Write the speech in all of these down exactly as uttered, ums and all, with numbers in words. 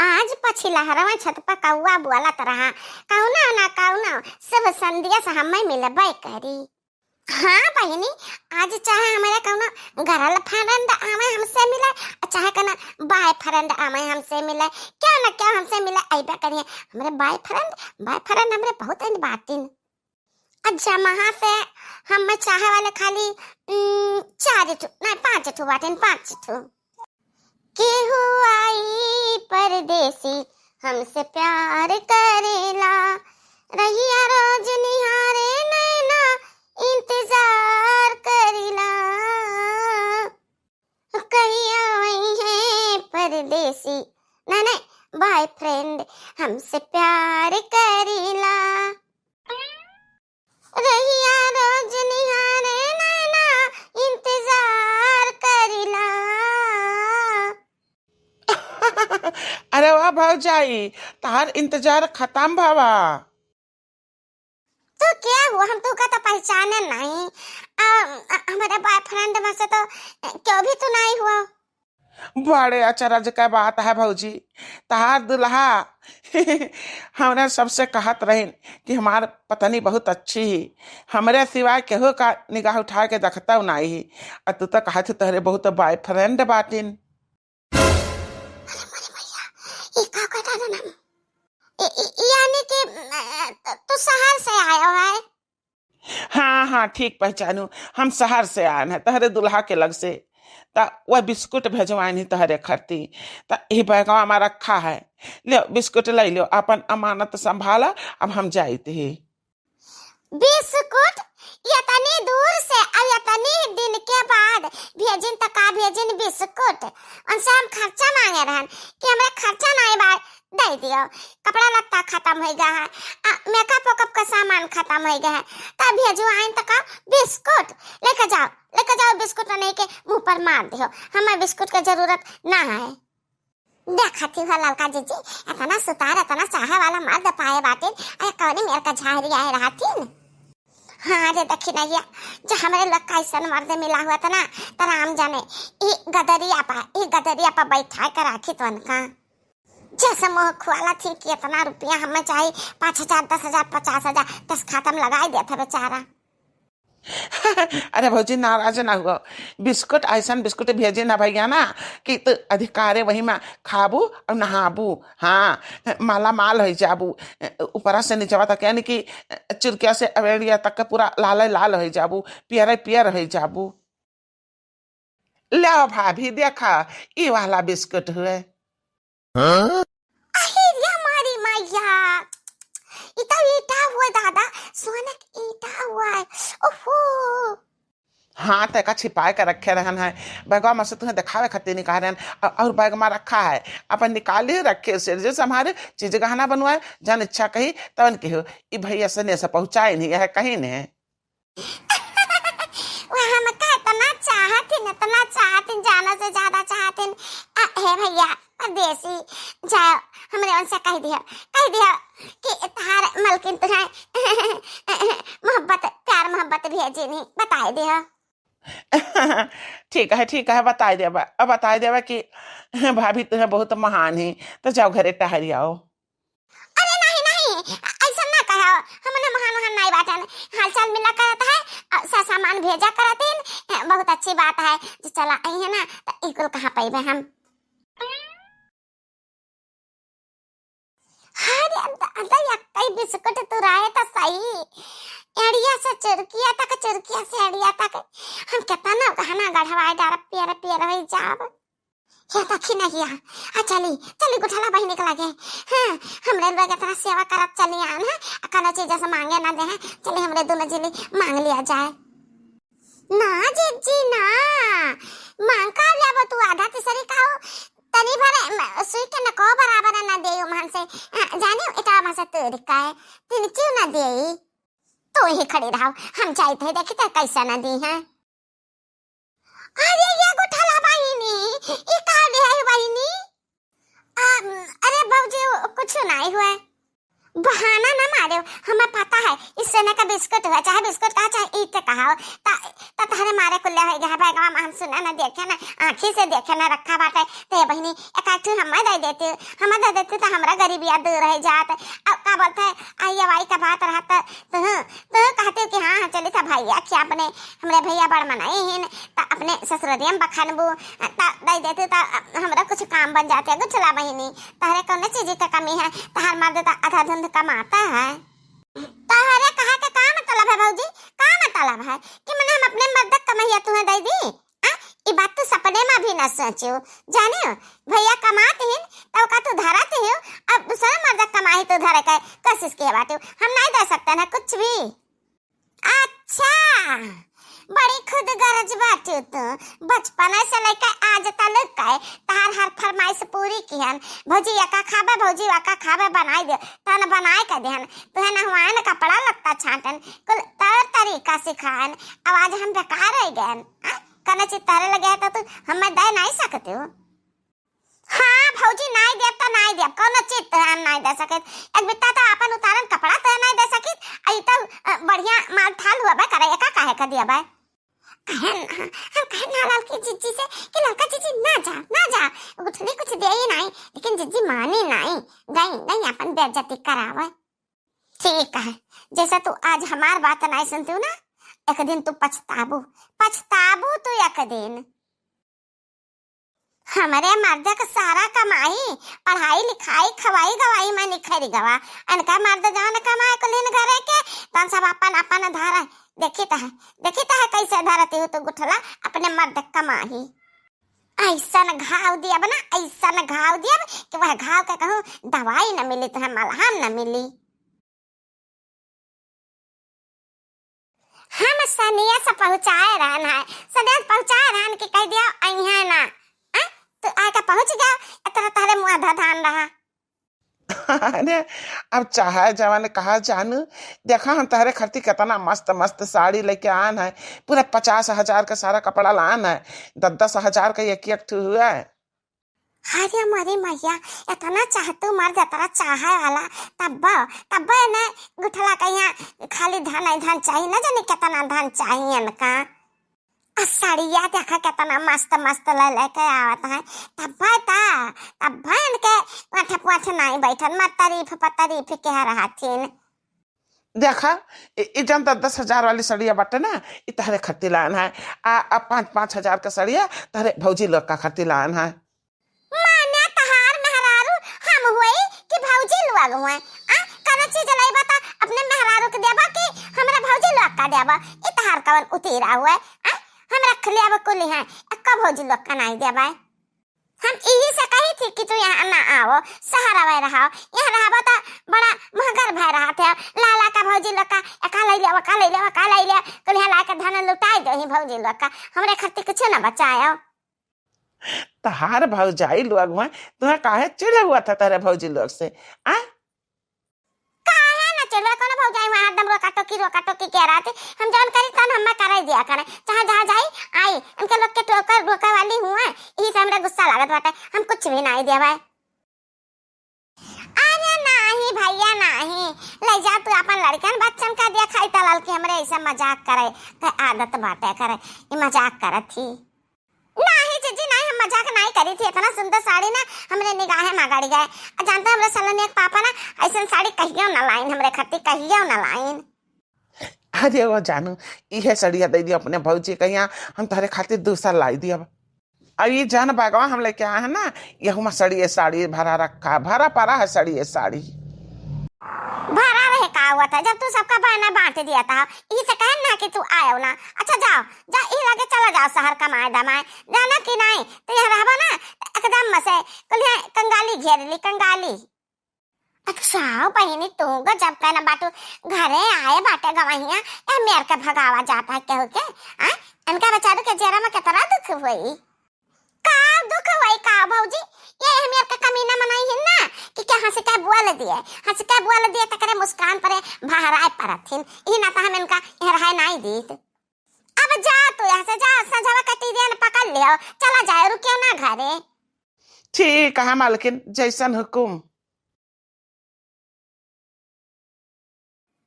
आज पछिलहरवा छत पर कौआ बोलत रहा, "कौनो ना कौनो शुभ संदेश हमें मिलबे करी।" हाँ बहिनी, आज चाहे हमरे कौनो girlfriend आवे हमसे मिले, चाहे कौनो boyfriend आवे हमसे मिले, क्या ना क्या हमसे मिले, अइबे करिए। हमरे boyfriend, boyfriend हमरे बहुत अइन बाटिन। अच्छा, वहाँ से हम चाहे वाले खाली, उम, चार ठो, नहीं, पाँच ठो बाटिन, पाँच ठो। केहू आई परदेसी हमसे प्यार करेला, रहिया रोज निहारे नैना इंतजार करेला। कहिया आई है परदेसी, ना, नहीं, boyfriend हमसे प्यार करेला। रहिया रोज निहारे नैना इंतजार करिला। अरे वाह भौजाई, तहार इंतजार खत्म भवा। तू क्या हुआ? हम तू का तो पहचाने नहीं। आ, आ, हमारे boyfriend में से तो क्यों भी तू नहीं हुआ? बड़े अचरज कै बात है भौजी, तहार दुल्हा। हमरा सबसे कहत रहिन कि हमार पत्नी बहुत अच्छी ही, हमरे सिवाय केहू का निगाह उठा के देखतौ नाई ही। आ तू तो कहत ही तोहरे बहुत boyfriend बाटिन। अरे मोरे मैया, ई का कहत हन हम? ई, ई, यानी कि, अ, तू शहर से आयो है? हाँ, हाँ, ठीक पहचानू, हम शहर से आन है, तहरे दुल्हा के लग से। त वह बिस्कुट भेजवाइन ही तहरे खरती। त ई बैगवा मा रखा है, ल्यो बिस्कुट लइ ल्यो, अपन अमानत संभाला, अब हम जाइत ही। बिस्कुट? इतनी दूर से और इतनी दिन के बाद भेजिन त का भेजिन बिस्कुट? उनसे हम खर्चा मांगे रहन कि हमरे खर्चा नहीं बा, दे दियो, कपड़ा लत्ता खत्म होइ गया है, आ, makeup वेकअप का सामान खत्म होइ गया है, तब भेजवाइन त का बिस्कुट लेके जाओ, लेके जाओ बिस्कुट नहीं के मुंह पर मार दियो, हमें बिस्कुट के जरूरत ना है। देखत ही हो ललका जीजी, इतना सुतार, इतना चाहे वाला मर्द पाए बाटिन, अरे कौनी मेर का झारी आए रहतिन। हाँ रे दखिनैया, जो हमरे लोग का ऐसन मर्द मिला हुआ था ना, त राम जाने, ई गदरिया पा, ई गदरिया पा बैठा के राखी तो उनका। जैसे मुँह खुआला थी कि इतना रुपया हमें चाही, पाँच हजार, दस हजार, पचास हजार, दस खाता में लगाई देत है बेचारा। अरे भौजी, नाराज ना हुआ, बिस्कुट, ऐसन बिस्कुट भेजे ना भैया ना कि तू अधिकारे वही में खाबू और नहाबू, हाँ, माला माल हो जाबू, ऊपरा से नीचवा तक, यानी कि चुरकिया से अवेड़िया तक के पूरा लाल लाल हो जाबू, पियर पियर हो जाबू। ल्या भाभी, देखा, ई वाला बिस्कुट हुए। हाँ? अरे रे मारी मैया, ई तो ईटा हुआ दादा, सोने के ईटा हुआ है। ओहो। हाँ, त एका छिपाए के रखे रहन है, बैगवा में से तुहें देखावे खातिर निकाल रहन, अ-, और बैग में रखा है, अपन निकाले रखे से, जैसे हमारे चीज गहना बनवाए, जन इच्छा कही तवन के हो, ई भैया से ने से पहुँचाए नहीं है कहीं ने। वो हमका इतना चाहत हिन, इतना चाहत हिन, जाना से ज्यादा चाहत हिन। अ, हे भैया, परदेसी, जाओ, हमरे उनसे कह दिया, कह दिया कि तहार मलकिन तुहार मोहब्बत, प्यार मोहब्बत भेजी नहीं, बताए दिया। ठीक है, ठीक है, बताए देबा, अब बताए देबा कि भाभी तुहें बहुत महान ही, तो जाओ घरे टहरी आओ। अरे नहीं, नहीं, ऐसा ना कहो, हमने महान उहान नहीं बाटन, हालचाल मिला करत है, अ, सा-, सामान भेजा करत हिन, अ, बहुत अच्छी बात है, जो चला आई है ना, तो ई कुल कहाँ पैबे हम। अरे, अंत, अंत, यक्कई बिस्कुट तुराए तो सही, एड़िया से चुरकिया तक, चुरकिया से एड़िया तक, हम कितना गहना गढ़वाए डारब, पियर, पियर होई जाब। या दखिनैया, आ चली, चली गुठला बहिनी के लगे। हाँ, हमरे लोग इतना सेवा करत चली आन है, आ कौनो चीज से मांगे ना दे हैं, चली हमरे दोनों जिली मांग लिया जाए। ना जीजी ना, मांग का लेबो तू आधा तीसरी का हो, तनी भर म-, सुई के नको बराबर ना दे मन से, अ, जानी इतना मन से तोड़ का है, तीन क्यों ना दे? तू ही खड़ी रहो, हम जाइत है देखी तो कैसा ना दी है। अरे ये गुठला बहिनी, ई का दे है बहिनी? आ, अरे भौजी, कुछ नहीं हुआ। बहाना ना मारेउ, हमें पता है, इससे ना का बिस्कुट हुआ, चाहे बिस्कुट कहा, चाहे ईट कहा हो, ता, ता तहरे मारे कुल्ले होइ गया है, बैगवा में हम सुना ना, देखे ना, आँखी से देखे ना, रखा बाटे, ते बहिनी, एक आध ठू हमें दे देती, हमें दे देती तो हमरा गरीबिया दूर होइ जात। अब का बोलते है, आई अवाई का बात रहत, तू, तू कहती कि हाँ, हाँ, चली था भैया कि अपने, हमरे भैया बड़ मनई हिन, त अपने ससुररिया में बखनबू, त दे देती त हमरा कुछ काम बन जाते, गुठला बहिनी। तहरे कौने चीज के कमी है? तहार मर्द त आधा धुंध कमाता है। तहरे कहा के का मतलब है भौजी? का मतलब है कि मने हम अपने मर्द के कमैया तुहे दे दी? आ? ई बात तू सपने में भी ना सोचू, जाने हो? भैया कमात हिन, तब का तू धरत ही हो, अब दूसरा मर्द के कमाई तू धरे के कोशिश किए बाटू। हम नहीं दे सकते ना कुछ भी। अच्छा, बड़ी खुद गरज बाटू तू। बचपन से लेके आज तलक के तहार हर फरमाइश पूरी किहन। भौजी एका खाबे, भौजी वाका खाबे, बनाई दे। तन बनाए के देहन। तुहे नहवाएन, कपड़ा लत्ता छाटन, कुल तौर तरीका सिखाएन। अब आज हम बेकार होइ गएन। हाँ? कने चीज तहरे लगे है तो तू हमें दे नहीं सकते हो। हाँ भौजी, नाई देब त नाई देब, कौनो चीज त हम नाई दे सकित। एक बित्ता त आपन उतारन कपड़ा त नाई दे सकित, आ ई त, अ, बढ़िया माल थाल हुआ बे करे, एका काहे का दिया बे? कहे न, हम कहे ना ललकी जिज्जी से कि ललका जिज्जी ना जा, ना जा, गुठली कुछ दे ही नाई, लेकिन जिज्जी मानी नाई, गई, गई अपन बेइज्जती करावे। ठीक है, जैसे तू आज हमार बात नाई सुनती हूँ ना, एक दिन तू पछताबू, पछताबू तू एक दिन। हमरे मर्द के सारा कमाई, पढ़ाई लिखाई, खवाई गवाई में निखरि गवा। इनका मर्द जौन कमाए कुलीन घरे के, तौन सब अपन अपन धरे। देखित है, देखित है कैसे धरती हो तू गुठला अपने मर्द के कमाई। ऐसन घाव दियब ना, ऐसन घाव दियब कि वह घाव के कहूँ दवाई न मिली, तुहे मलहम न मिली। हम सनेस पहुँचाए रहन है, सनेस पहुँचाए रहन कि कह दिया अइहे ना। आ? तू आके पहुँच गया, इतना तहरे मुँह धधान रहा। अरे, अब चाहे जवन कहा जानू, देखा हम तहरे खरती कितना मस्त मस्त साड़ी लेके आन है, पूरा पचास हजार का सारा कपड़ा लान है, दस दस हजार का एक एक ठू हुआ है। अरे मोरी मैया, इतना चाहतू मर्द, इतना चाहे वाला, तब्बो, तब्बो इन्हें गुठला के यहाँ खाली धन ही धन चाहिए, न जाने कितना धन चाहिए इनका। आ साड़िया देखा कितना मस्त मस्त ले लेके आवत है, तब्बो ता, तब्बो इनके माथे पाछ नहीं बैठन, मत तारीफ पर तारीफ कह रहा थीन। देखा, इ, इ जौन दस दस हजार वाली सड़िया बाटे ना, इ तहरे खरती लान है। आ, आ पाँच पाँच हजार का सड़िया तहरे भौजी लोग का खरती लान है। माने तहार मेहरारू हम हुई कि भौजी लोग हुए? आ, कौनो चीज लइबा त अपने मेहरारू के देबा कि हमरा भौजी लोग का देबा? इ तहार कवन उतीरा हुए? आ, हम रख लेब कुली है, एक्को भौजी लोग का नहीं देबा। हम इही से कही थी कि तू यहाँ ना आओ, शहर आवे रहो, यहाँ रहबो तो बड़ा महगर भय रहत है। ला ला का भौजी लोग का एका ले ले, ओका ले ले, ओका ले ले, कुलिया ला के धन लुटाई दो ही भौजी लोग का, हमरे खरती कुछ ना बचायो। तहार भौजाई लोग हुआ, तुम्हें काहे चिढ़े हुआ था तेरे भौजी लोग से, आ? काहे ना चिढ़वे, कोनो भौजाई हुआ हरदम रोका टोकी, रोका टोकी के रहती। हम जौन करी तौन हम्मे करे दिया करे, चाहे जहाँ जाई आई, इनके लोग के टोकर रोके वाली हुआ, यही से हमरा गुस्सा लागत बाटे, हम कुछ भी नहीं देवे। अरे नाही भैया नाही, ले जा तू अपन लड़कन बच्चन का दिया खाई तलाल के हमरे ऐसे मजाक करे के आदत बाटे करे, ई मजाक करत थी। नाही जीजी नाही, हम मजाक नाही करी थी, इतना सुंदर साड़ी ना हमरे निगाहे में गड़ गए। आ जानते हमरे सलोनी के पापा ना ऐसन साड़ी कहियो ना लाइन हमरे खातिर, कहियो ना लाइन। अरे वो जानू, इहे सड़िया दे दियो अपने भौजी के यहाँ, हम तोहरे खातिर दूसर लाई दियब। अब ये जौन बैगवा हम लेके आए हैं ना, यहू में सड़िए साड़ी भरा रखा, भरा पड़ा है सड़िए साड़ी। भरा रहे का हुआ था, जब तू सबका बहना बांट दिया था, यही से कहन ना कि तू आयो ना। अच्छा जाओ, जा ई लगे चला जाओ शहर कमाए दमाए, जाना कि नहीं, तो यहाँ रहबा ना, एकदम मसे कुलिया कंगाली घेर ली, कंगाली। अच्छा बहिनी, तू गजब कहना बाटू, घरे आए बाटे गवहिया, ए मेर के भगावा जाता है केहू के, आ? इनका बेचारू के जेरा में कितना दुख हुई। का दुख हुई का भौजी? ये मेर के कमीना मनई हिन ना, कि क्या हंस के बोल दिए, हंस के बोल दिए, तकरे मुस्कान परे भहराए परत हिन, ई ना तो हम इनका यहाँ रहे नहीं दीत। अब जा तू यहाँ से, जा, संझवा के ट्रेन पकड़ लियो, चला जाए, रुकियो ना घरे। ठीक है मालकिन, जैसन हुकुम।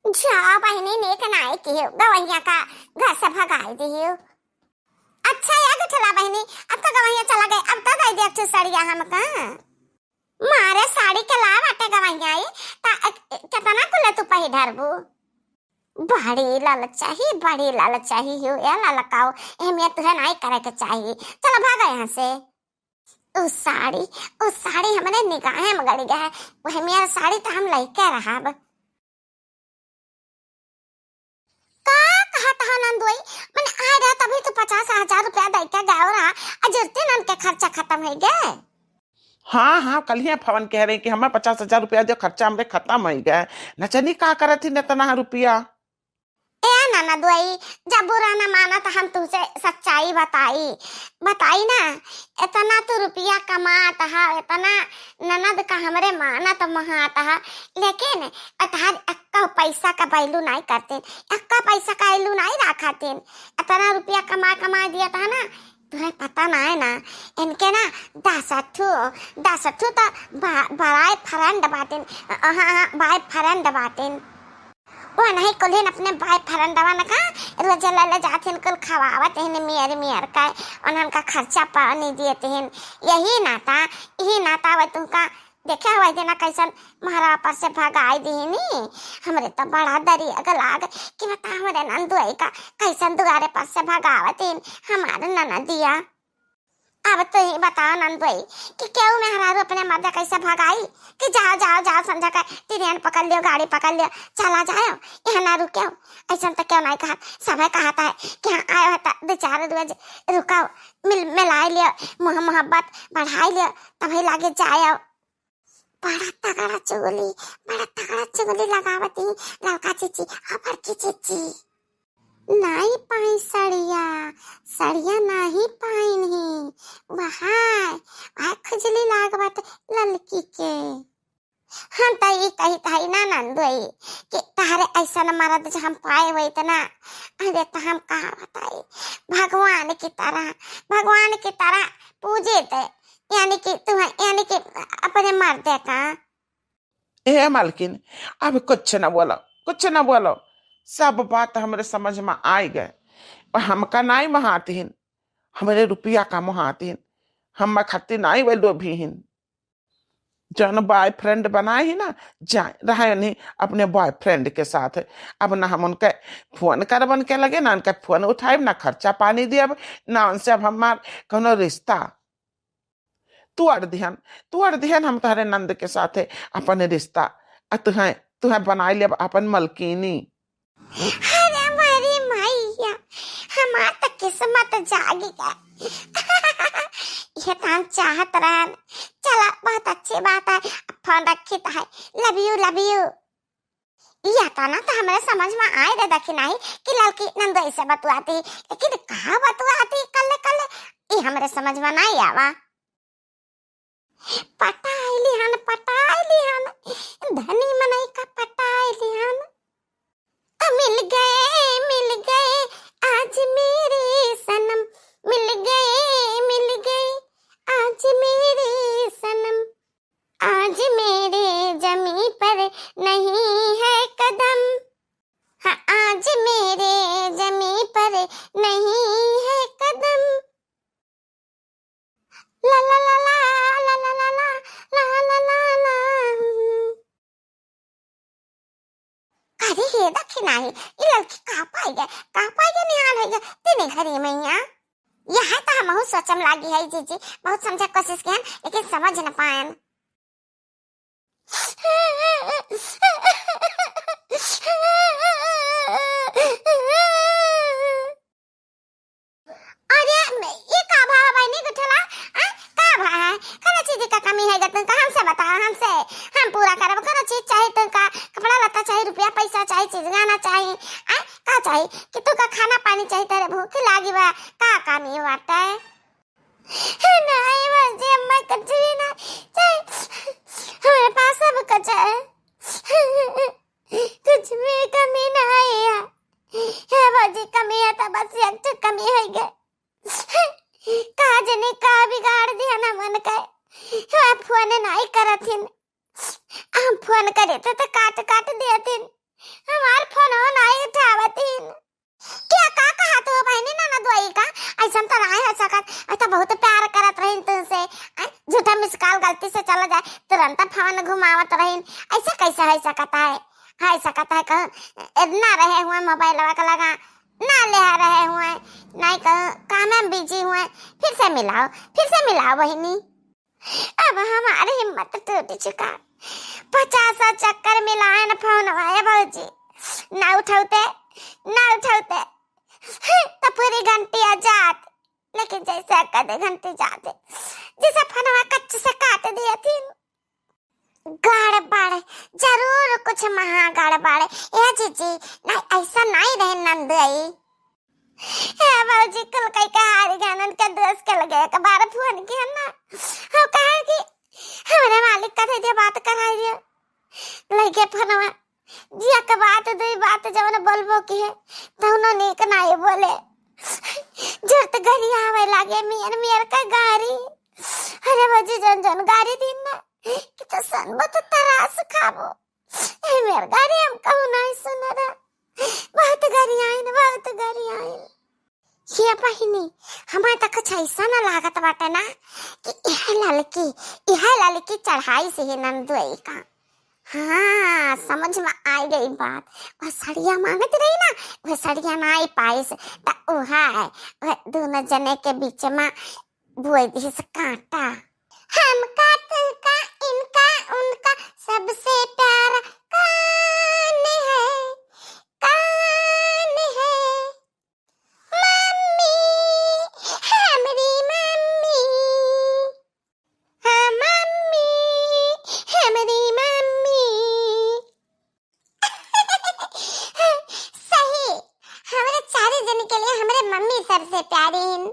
जा बहिनी, नीक नाई किहु, गवहिया का घर से भगाई दिहु। अच्छा या गुठला बहिनी, अब तो गवहिया चला गए, अब तो दे दे अच्छी सड़िया हमका। मारे साड़ी के ला बाटे गवहिया ई, ता, अ, केतना कुले तू पहिर ढरबू? बड़ी ललचाही, बड़ी ललचाही हो, ए ललकाओ, एहमे तुहे नाई करे के चाही। चला भागा यहाँ से। उ साड़ी, उ साड़ी हमरे निगाहे में गड़ गया है, वह मेरा साड़ी तो हम लइके रहब। का कहत हो नंदोई? मने आए रहा तभी तो पचास हजार रुपया दे के गयो रहा, अजरते नन के खर्चा खत्म हो गए। हाँ, हाँ, कल ही फोन कह रही कि हमें पचास हजार रुपया दो, खर्चा हमरे खत्म हो गया। नचनी का करत ही इतना रुपया? ए ननदोई, जब बुरा न माना तो हम तुझसे सच्चाई बताई, बताई ना। इतना तू रुपया कमात हा, इतना ननद का हमरे मानत महात हा, लेकिन अतहार अक्का पैसा का value नाई करतीन, अक्का पैसा का value नाई राखतीन। इतना रुपया कमा कमा दिया था ना, तुहे पता ना है ना, इनके ना दस ठू, दस ठू तो बा-, बड़ाए friend बाटिन, अ, हाँ, हाँ, boyfriend बाटिन। वो नहीं कुलिन अपने boyfriendवा न का रोज ले ले जाथिन, कुल खवावत हिन मेर मेर का, उन्हन का खर्चा पानी दिए तिहिन। यही नाता, यही नाता वह तुमका देखे हुए देना कैसन महरा पर से भगाई दीनी। हमरे तो बड़ा दरी अगलाग कि बता हमरे नंदुआई का कैसन दुआरे पर से भगावत हिन हमारे ननदिया। अब तो ही बताओ नंदोई कि केहू मेहरारू अपने मर्द कैसे भगाई कि जाओ, जाओ, जाओ, समझा के ट्रेन पकड़ लियो, गाड़ी पकड़ लियो, चला जाओ, यहाँ ना रुको। ऐसन तो क्यों नहीं कहा, सभे कहत है कि हाँ आयो है तो दो चार रोज रुको, मिल, मिलाई लियो, मुँह मोहब्बत बढ़ाई लियो, तभी लागे जाओ। बड़ा तगड़ा चुगली, बड़ा तगड़ा चुगली लगावत ही ललका चीची, अबर की चीची। नाई पाई सड़िया, सड़िया नाई पाइन ही। वहाय, वहाय खुजली लाग बाटे ललकी के। हम त ई कही ताई ना नंदोई कि तहरे ऐसन मरद जो हम पाए होइत ना, अरे त हम का बताई, भगवान की तरह, भगवान की तरह पूजे थे, यानी कि तुम्हें, यानी कि अपने मर्दे का। ए मालकिन, अब कुछ न बोलो, कुछ न बोलो, सब बात हमरे समझ में आइ गए। पर हमका नाई महातिन, हमरे रुपया का महातिन, हम खत्ती नाई वे लोभी हिन। जौन boyfriend बनाए ही ना, जाए रहे नहीं अपने boyfriend के साथ। अब ना हम उनके फोन करब उनके लगे, ना उनके फोन उठाइब, ना खर्चा पानी दियब, ना उनसे अब हमार कौनो रिश्ता। तोड़ दिहन, तोड़ दिहन हम तोहरे नंद के साथे अपन रिश्ता। आ तुहें, तुहें बनाई लेब अपन मलकिनी। अरे हमारी मैया, हमार त किस्मत जागी गए। ये तो हम चाहत रहन। चला, बहुत अच्छी बात है। अब फोन रखी तो है। Love you, love you। या तो ना तो हमरे समझ में आए रे देखी नाही कि ललकी नंदोई से बतुआती, लेकिन कहाँ बतुआती कल्ले कल्ले, ई हमरे समझ में नाई आवा। पटाई लिहन, पटाई लिहन, धनी मनई का पटाई लिहन। आ मिल गए, मिल गए आज मेरे सनम, मिल गए, मिल गए आज मेरे सनम। आज मेरे जमी पर नहीं है कदम, हाँ, आज मेरे जमी पर नहीं है कदम। ला ला ला ला, ला ला ला ला, ला ला ला ला। अरे हे दखिनाही, ई ललकी कहाँ पाई गए, कहाँ पाई गए निहाल है गए, तीन घरी मैया। यह तो हमहू सोचम लागी है जीजी, बहुत समझे कोशिश किहन, लेकिन समझ न पायन। अरे, ये का भा बहिनी गुठला? आ, का भा है? कौनो चीज का कमी है तुमका? हमसे बताओ, हमसे, हम पूरा करब। कौनो चीज चाही तुमका? कपड़ा लत्ता चाही, रुपया पैसा चाही, चीज गाना चाही, आ, का चाही? कि तुमका खाना पानी चाही, तेरे भूख लागी बा, का कमी बाटे? नहीं बस अम्मा, कुछ भी ना चाही, हमारे पास सब कुछ है। कुछ भी कमी ना है यहाँ। हे भौजी, कमी है तो बस एक ठो कमी है गे। का जने का बिगाड़ दिया ना मन के। हे फोन नहीं करत हिन। हम फोन करे तो, तो काट काट देत हिन। हमार फोन हो नाहीं उठावत हीन। क्या, का कहत हो बहिनी, ननद वही का? अइसन त नाहीं हो सकत, अइ त बहुत प्यार करत रहिन तुमसे। अइ, झूठा मिस कॉल गलती से चला जाए, तुरंत फोन घुमावत रहिन, अइसे कैसे हो सकत है? हो सकत है कहूँ ना रहे हुए मोबाइलवा के लगा, ना ले रहे हुए, नाहीं कहूँ काम में बिजी हुए। फिर से मिलाओ, फिर से मिलाओ बहिनी। अब हमार हिम्मत टूट चुका। पचास चक्कर मिलाएन फोनवा ए भौजी, ना उठौते, ना उठौते, त पूरी घंटिया जात। लेकिन जैसे कदे घंटी जाते, जैसे फोनवा कच्च से काट दिया थी। गड़बड़, जरूर कुछ महा गड़बड़। ए जीजी, नाहीं, अइसा नाहीं रहे नंदई। हे भौजी, कुल कई के हारी गए, उनके दोस्त के लगे एक बार फोन किया ना, हम कहे कि हमरे मालिक का दे दिया, बात कराई दिया, लगे फोनवा, जिया के बात, दुई बात जवन बोलबो की है, तौनो नीक नाहीं बोले। जरूरत घरी आवे लागे, मियर मियर का गारी। अरे भौजी, जौन जौन गारी दिन ना, कि तो सनबो तो तरास खाबो। ए मेर गारी हम कहूँ नाहीं सुने रे। बहुत गारी आइन, बहुत गारी आइन। ये बहिनी, हमार त कुछ अइसा ना लागत बाटे ना कि यह ललकी, यह ललकी चढ़ाई से ही नंदुई का। हाँ, समझ में आई गई बात। वह सड़िया मांगत रही ना, वह सड़िया ना आई पाइस, त उहा है, वह दोनों जने के बीच में बोए दिहिस कांटा। हमका, तुमका, इनका, उनका, सबसे प्यारा कौन है, कौन है? मम्मी, हमरी मम्मी। हाँ मम्मी, हमरी मम्मी। सही, हमरे चारे जन के लिए हमरे मम्मी सबसे प्यारी हन।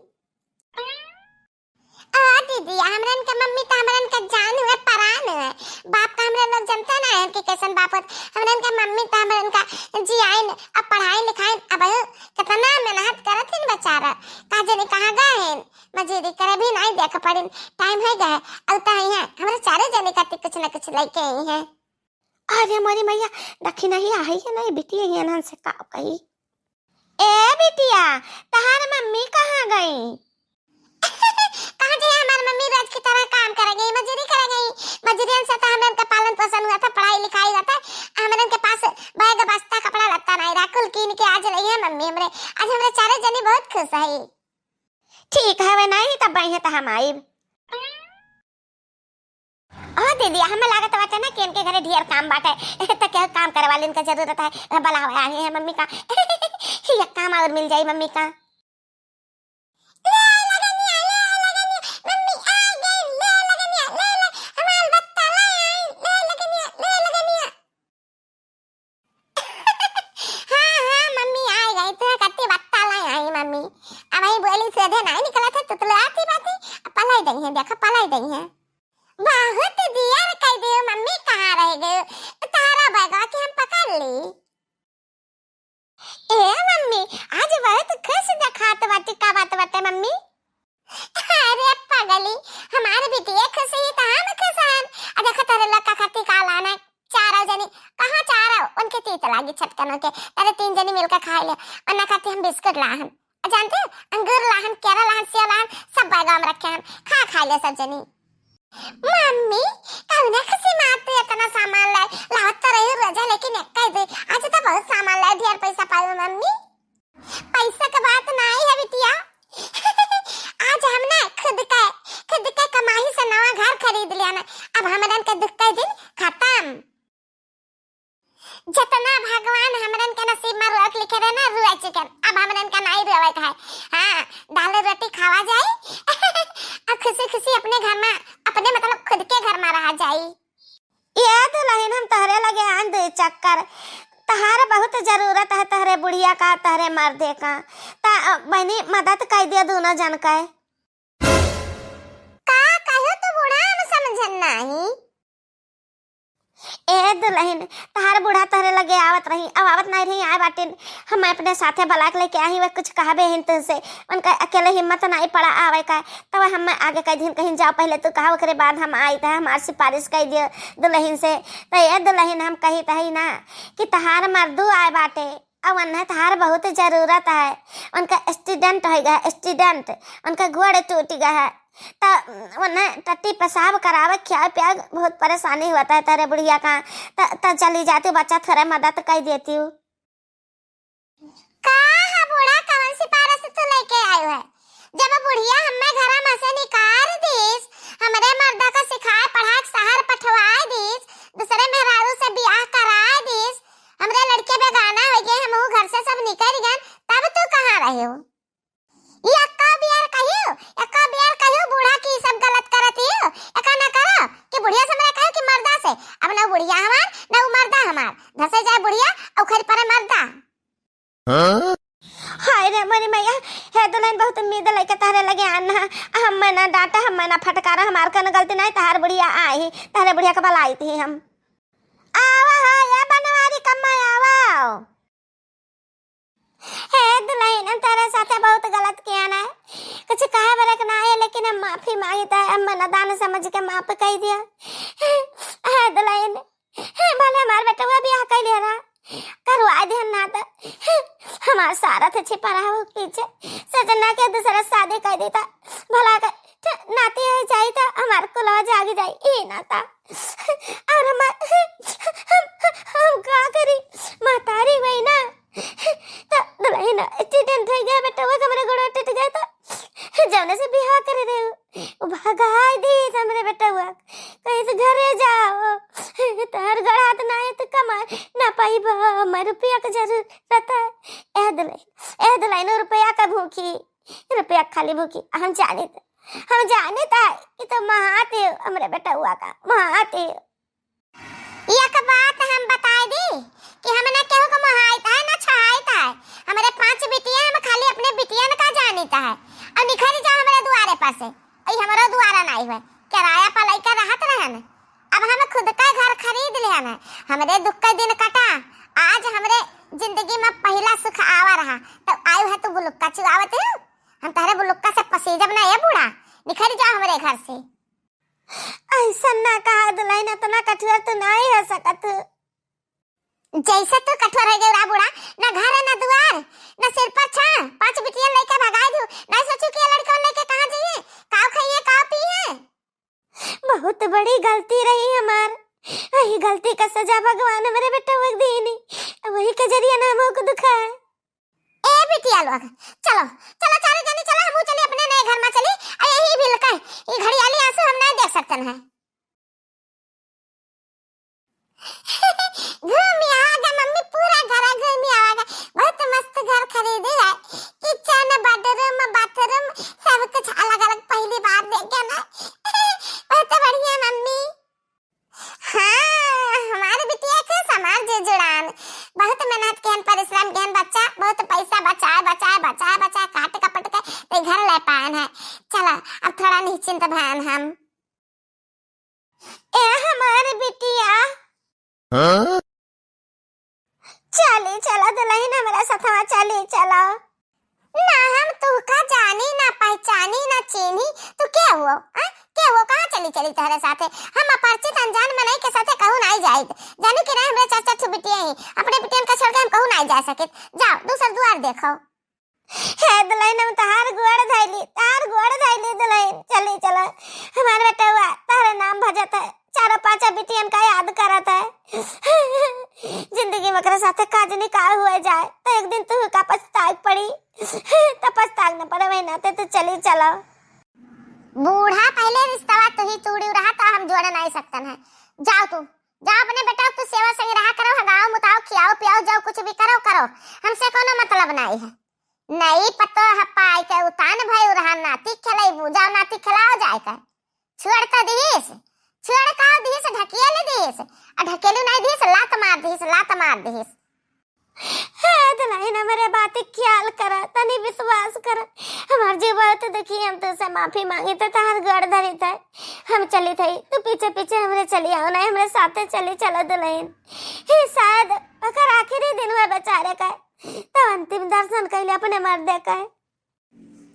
ओ दीदी, हमरन के मम्मी त हमरन के जान हुए, परान हुए। बाप का हमरे लोग जनते ना है कि कैसन बाप होत। हमरन के मम्मी त हमरन का जियाइन, अब पढ़ाई लिखाइन, अब केतना मेहनत करत हिन बेचारा। का जाने कहाँ गए हैं, मजूरी करे भी नाहीं देख पड़िन। टाइम हो गए, अब त आई हैं, हमरे चारों जने खातिर कुछ न कुछ लेके आई हैं। अरे मोरी मैया, दखिना ही आई है ना, ये बिटिया ही अनहन से का कही। ए बिटिया, तहार मम्मी कहाँ गई? कहाँ जाए हमार मम्मी, रोज की तरह काम करे गई, मजूरी करे गई। मजूरियन से तो हमरन के पालन पोषण हुआ था, पढ़ाई लिखाई हुआ था। हमरन के पास बैग बस्ता कपड़ा लत्ता नाहीं रहा, कुल कीन के आज लई है मम्मी हमरे। आज हमरे चारों जनी बहुत खुश है। ठीक है, वे नाहीं तब आई है तो हम आइब। ओ दीदी, हमें लागत बाटे ना कि इनके घरे ढेर काम बाटे, त केहू काम करे वालिन का जरूरत है, बलावे आए हैं मम्मी का। एक काम और मिल जाई मम्मी का। ले लगनिया, ले लगनिया, मम्मी आ गई, ले लगनिया, ले ले, हमार बत्ता ले आई, ले लगनिया, ले लगनिया। हाँ, हाँ, मम्मी आ गई, तू कत्ती बत्ता ले आई मम्मी। अब वही बोली सीधे नाहीं निकलत है, तुतले आती बाती, अब पलाई दई है, देखा पलाई दई है। बहुत दियर कह दियो मम्मी, कहाँ रह गयो? तारा बैगवा के हम पकड़ ली। ए मम्मी, आज बहुत खुश देखात बाटी, का बात बाटे मम्मी? अरे पगली, हमार बिटिया खुश ही तो हम खुश हन। आ देखो तेरे लोग का खाती का लाना है, चारों जनी। कहाँ चारों? उनके तीत लागी छटकनों के। अरे तीन जनी मिलकर खा ले। अन्ना खाती हम बिस्कुट लाहन। आ जानते हो, अंगूर लाहन, केरा लाहन, सेव लाहन, सब बैगवा में रखे हन। खा खा ले सब जनी। मम्मी, कौने खुशी में तू इतना सामान लाए? लावत तो रही रोजा, लेकिन एक ही दे। आज तो बहुत सामान लाए, ढेर पैसा पाए मम्मी। पैसा का बात नाहीं है बिटिया। आज हम ना खुद के, खुद के कमाई से नवा घर खरीद लिया ना। अब हमरन के दुख के दिन खत्म। जितना भगवान हमरन के नसीब में रोक लिखे रहे ना, रोए चुकन। अब हमरन का नाहीं रोवे का है। हाँ, दाल रोटी खावा जाए। और खुशी खुशी अपने घर में, अपने मतलब खुद के घर में रहा जाए। ए दुलहिन, हम तहरे लगे आन दुइ चक्कर। तहार बहुत जरूरत है, तहरे बुढ़िया का, तहरे मर्दे का। त, अ, बहिनी, मदद कइ दिया दूनो जन के। का कहू तू बूढ़ा, हम समझन नाहीं। ए दुलहिन, तहार बूढ़ा तोहरे लगे आवत रही, अब आवत नाहीं रही, आए बाटिन। हम अपने साथे बलाक लेके आई, वह कुछ कहबे हिन तुहसे। उनका अकेले हिम्मत नाहीं पड़ा आवे का, तब हम आगे कह दिन कहीं जाओ, पहले तू कहा, ओकरे बाद हम आई, त हमार सिफारिश कह दियो दुलहिन से। त ए दुलहिन, हम कही त हई ना कि तहार मर्दू आए बाटे, अब उन्हें तहार बहुत जरूरत है। उनका एक्सीडेंट होइ गया, एक्सीडेंट, उनका गोड़ टूट गया है। त उन्हें टट्टी पेशाब करावे, खियावे पियावे बहुत परेशानी होत है तहरे बुढ़िया का। त, त चली जाती बच्चा, थोड़ा मदद कर देती हूँ। का है बूढ़ा, कौन सिफारिश तू लेके आयो है? जब बुढ़िया हमें घरा में से निकाल दीस, हमरे मर्दा का सिखाए पढ़ाए के शहर पठवाए दीस, दूसरे मेहरारू से बियाह कराए दीस, हमरे लड़के बेगाना हो गए, हम घर से सब निकल गए, तब तू कहाँ रहे हो? ई अक्का बियार कहियो, अक्का बियार कहियो बूढ़ा की सब गलत करत हियो। एका ना करो कि बुढ़िया से हमरा कहो कि मर्दा से। अब ना बुढ़िया हमार, ना उ मर्दा हमार। धसे जाए बुढ़िया, उखड़ पड़े मर्दा। हाँ? हाय रे मोरी मैया, हे दुलहिन, बहुत उम्मीद लेके तहरे लगे आना। हम ना डांटा, हम ना फटकारा, हमार कौनो गलती नाहीं, तहार बुढ़िया आई, तहरे बुढ़िया के बलाई थी हम। आवा हो, ये बनवारी कम्मा आवा। हे दुलहिन, हम तोरे साथे बहुत गलत किया ना, कुछ कहे बरे के ना है, लेकिन हम माफी मांगित है, हम मना दान समझ के माफ कर दिया। हे दुलहिन, हे भले हमार बेटवा बियाह कर लिया रहा, करवा दिया ना तो हमार सारा थे छिपा रहा हो पीछे, सजना के दूसरा शादी कर देता, भला कर नाती हो जाई तो हमार कुलवा जाग जाई, ई नाता। और हमार, हम, हम का करी, महतारी वही ना। तो दुलहिन एक्सीडेंट हो गया, बेटवा के हमरे गोड़वा टूट गया, तो जौने से बियाह करे रहे, वो भगाई दी हमरे बेटवा, कहीं से घरे जाओ, तोहर गोड़ हाथ ना है तो कमा ना पाइबा, हमार रुपया के जरूरत है। ए दुलहिन, ए दुलहिन, रुपया का भूखी, रुपया खाली भूखी, हम जानित, हम जानित है कि तो महात है हमरे बेटवा का, महात है। एक बात हम बताई दी कि हम ना केहू को मोहाइत है, ना छहाइत है। हमरे पांच बिटिया, हम खाली अपने बिटियन का जानित है। और निखरी जा हमरे दुआरे पर से, ई हमरो दुआरा नाई हुए, किराया पर लइका रहत रहन। अब हम खुद का घर खरीद लेहन है, हमरे दुख का दिन कटा, आज हमरे जिंदगी में पहिला सुख आवा रहा, तब आयु है तू बुलुक्का चुआवत हो। हम तहरे बुलुक्का से पसीजब ना, ए बूढ़ा, निखरी जा हमरे घर से। ऐसा ना कहा दुलहिन, इतना कठोर तो नाई हो सकत। जैसे तू कठोर हो गया बूढ़ा, ना घर है, ना दुआर, ना सिर पर छां, पांच बिटिया लेके भगाई दू, नहीं सोचू कि ये लड़कन लेके कहाँ जाइए, काव खाइए, काव पिए। बहुत बड़ी गलती रही हमार, वही गलती का सजा भगवान हमरे बेटवा के दीनी, वही के जरिए ना हम ओके दुखा है। ए बिटिया लोग, चलो, चलो चारों जनी चलो, हमहू चली अपने नए घर में चली। आ यही बिल का, ये घड़ियाली आंसू हम नहीं देख सकते हैं। घूमी आवागा मम्मी, पूरा घर घूमी आवागा। बहुत मस्त घर खरीदी है, किचन, बेडरूम, बाथरूम, सब कुछ अलग अलग, पहली बार देखे ना। बहुत बढ़िया मम्मी। हाँ, हमारे बिटिया के समाज जुड़ान, बहुत मेहनत किहन, परिश्रम किहन, बच्चा बहुत पैसा बचाए, बचाए, बचाए, बचाए, काट कपट के ते घर ले पाएन है। चला, अब थोड़ा निश्चिंत भएन हम। ए हमारे बिटिया। हाँ? चली चला दुलहिन, हमरा सथवा चली चला। ना हम तुहका जानी, ना पहचानी, ना चीन्ही। तू के हो? हाँ? के हो? कहाँ चली चली तोहरे साथे? हम अपरिचित अनजान मनई के साथे कहूँ नाई जाइत। जानी कि ना, हमरे चार चार ठो बिटिया ही, अपने बिटियन का छोड़ के हम कहूँ नाई जा सकित। जाओ, दूसर दुआर देखो। हे दुलहिन, हम तहार गोड़ धइली, तहार गोड़ धइली दुलहिन, चली चला। हमार बेटवा तहरे नाम भजत है, चारों पांचों बिटियन का याद करत है। जिंदगी में ओकरे साथे काज निकाह हुए जाए, तो एक दिन तू का पछताए पड़ी, तो पछताए न पड़े, वही नाते तू चली चला। बूढ़ा पहले रिश्तवा तू ही तोड़ी रहा, तो हम जोड़े नहीं सकतन है। जाओ तू, जाओ अपने बेटा तू सेवा संग रहा करो, हगाओ मुताओ, खियाओ पियाओ, जाओ कुछ भी करो, करो, हमसे कोनो मतलब नहीं है। नई पतोह पाई के उतान भई रहा, नाती खेलैबू, जाओ नाती खेलाओ जाए के। छोड़ तो दिहिस, छोड़ का दिहिस, ढकेल दिहिस, आ ढकेलू नहीं दिहिस, लात मार दिहिस, लात मार दिहिस। ए दुलहिन, हमरे बात ख्याल करा, तनी विश्वास करा। हमार जीव बहुत दुखी, हम तुझसे माफी मांगी थे, तहार गोड़ धरी थे। हम चली थे, तू पीछे पीछे हमरे चली आओ, नहीं हमरे साथे चली चला दुलहिन। ही शायद ओकर आखिरी दिन हुए बेचारे का, तो अंतिम दर्शन कैले अपने मर्दे का।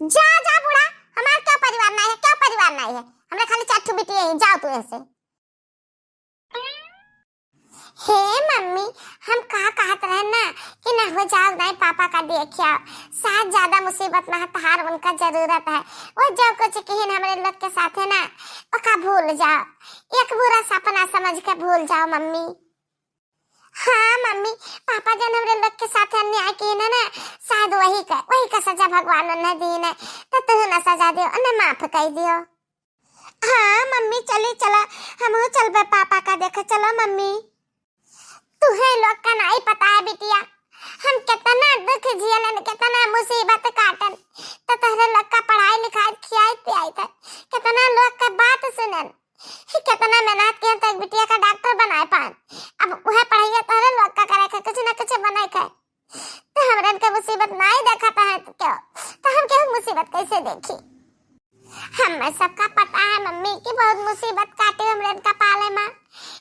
जा, जा बूढ़ा, हमार क्या परिवार नहीं है, क्या परिवार नहीं है, हमरे खाली चार ठो बिटिया ही, जाओ तू यहाँ से। हे मम्मी, हम का कहत रहे ना कि ना हो जाओ, नहीं पापा का देखिया, शायद ज्यादा मुसीबत ना है तहार, उनका जरूरत है। वो जो कुछ किहिन हमरे लोग के साथे ना, ओका भूल जाओ, एक बुरा सपना समझ के भूल जाओ मम्मी। हाँ मम्मी, पापा जन हमरे लोग के साथ अन्याय किहिन ना, शायद वही का, वही का सजा भगवान उन्हें दीन है, तो तू ना सजा दियो, उन्हें माफ कर दियो। हाँ मम्मी, चली चला, हमहू चलबे पापा का देखे, चलो मम्मी। तुहे लोग का नाई पता है बिटिया, हम कितना दुख झेलन, कितना मुसीबत काटन, तो तोहरे लोग का पढ़ाई लिखाई, खियाई पियाई था, कितना लोग का बात सुनन, ही कितना मेहनत किया तो एक बिटिया का डॉक्टर बनाए पान। अब वह पढ़ाई तोहरे लोग का करे के, कुछ ना कुछ बनाए के। तो हमरन के मुसीबत नाई देखा था, तो क्यों, तो हम केहू मुसीबत कैसे देखी? हमें सबका पता है मम्मी कि बहुत मुसीबत काटे हमरे इनका पाले में,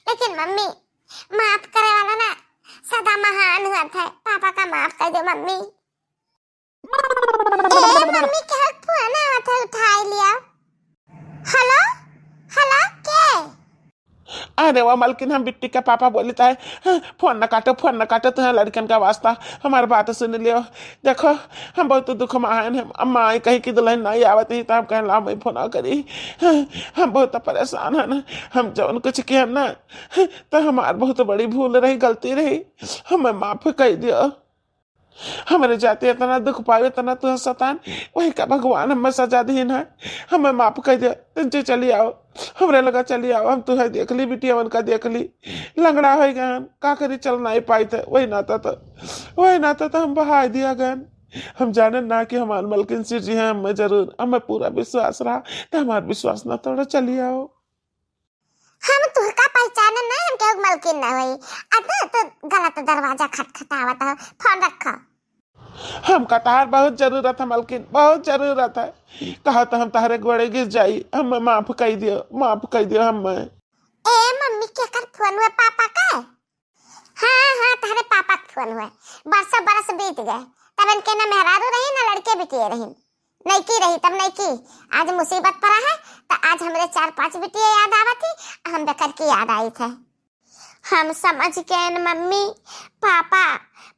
लेकिन मम्मी, माफ करे वाला ना सदा महान हुआ था। पापा का माफ कर दो मम्मी। ए मम्मी, के फोन आवत है, उठाई लिया। हेलो, हेलो, के? अरे वाह मलकिन, हम बिट्टी के पापा बोलित है। हाँ, फोन न काटो, फोन न काटो, तुहे लड़कन का वास्ता हमार बात सुन लियो। देखो, हम बहुत दुख में आयन है। अम्मा आई कही कि दुलहिन नहीं आवत ही, तो हम कहन ला मैं फोन करी। हाँ, हम बहुत परेशान है ना, हम जौन कुछ किया ना, तो हमार बहुत बड़ी भूल रही, गलती रही, हमें माफ कर दियो। हमरे जाते इतना दुख पावे, इतना तुहे सतान, वही का भगवान हमें सजा दीन है। हमें माफ कर दे, तुम जे चली आओ, हमरे लगा चली आओ, हम तुहे देख ली, बिटिया उनका देख ली, लंगड़ा हो गए, का करी, चल नहीं पाई थे, वही नाता तो, वही नाता तो हम बहाय दिया गए। हम जानन ना कि हमार मलकिन सिर जी हैं, हमें जरूर, हमें पूरा विश्वास रहा, तो हमार विश्वास ना तोड़ो, चली आओ। हम तुहका पहचानन नहीं, हम केहू के मलकिन ना होई। आ तू, तू गलत दरवाजा खटखटावत हो। फोन रखो। हमका तहार बहुत जरूरत है मलकिन, बहुत जरूरत है। कहा तो हम तहरे गोड़े गिर जाई, हमें माफ कर दियो, माफ कर दियो हमें। ए मम्मी, केकर फोन हुआ, पापा का? हाँ, हाँ, तहरे पापा के फोन हुए। बरसों बरस बीत गए, तब इनके ना मेहरारू रही, ना लड़के बिटिये रही। नईकी रही, तब नईकी। आज मुसीबत पड़ा है, तो आज हमरे चार पांच बिटिये याद आवत ही, हम बेकर की याद आई थे। हम समझ गए न मम्मी, पापा,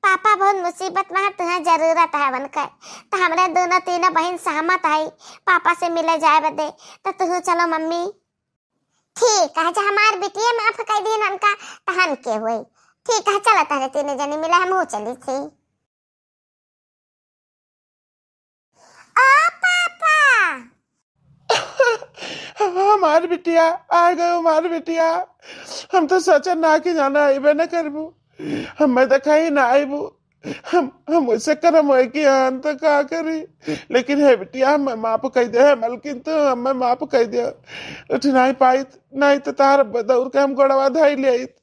पापा बहुत मुसीबत में है, तुहे जरूरत है उनकर। तो हमरे दोनों तीनों बहन सहमत है पापा से मिले जाए बदे, तो तू चलो मम्मी। ठीक है, जब हमार बिटिये माफ कर दीन उनका, तो हम के हुई। ठीक है, चलो तहरे तीनों जनी मिले, हम हो चली थी। ओ पापा। हमार बिटिया, आ गए हमार बिटिया। हम तो सोचन ना कि जाना आइबे न करबू, हमें देखा ही ना आइबू। हम हम वैसे करम होए कि आन तो का करी, लेकिन हे बिटिया, हमें माफ कर दे, हे मलकिन, तू हमें माफ कर दे। उठ नहीं पाई, नहीं तो तार दौड़ के हम गोड़वा धाई ले आइत।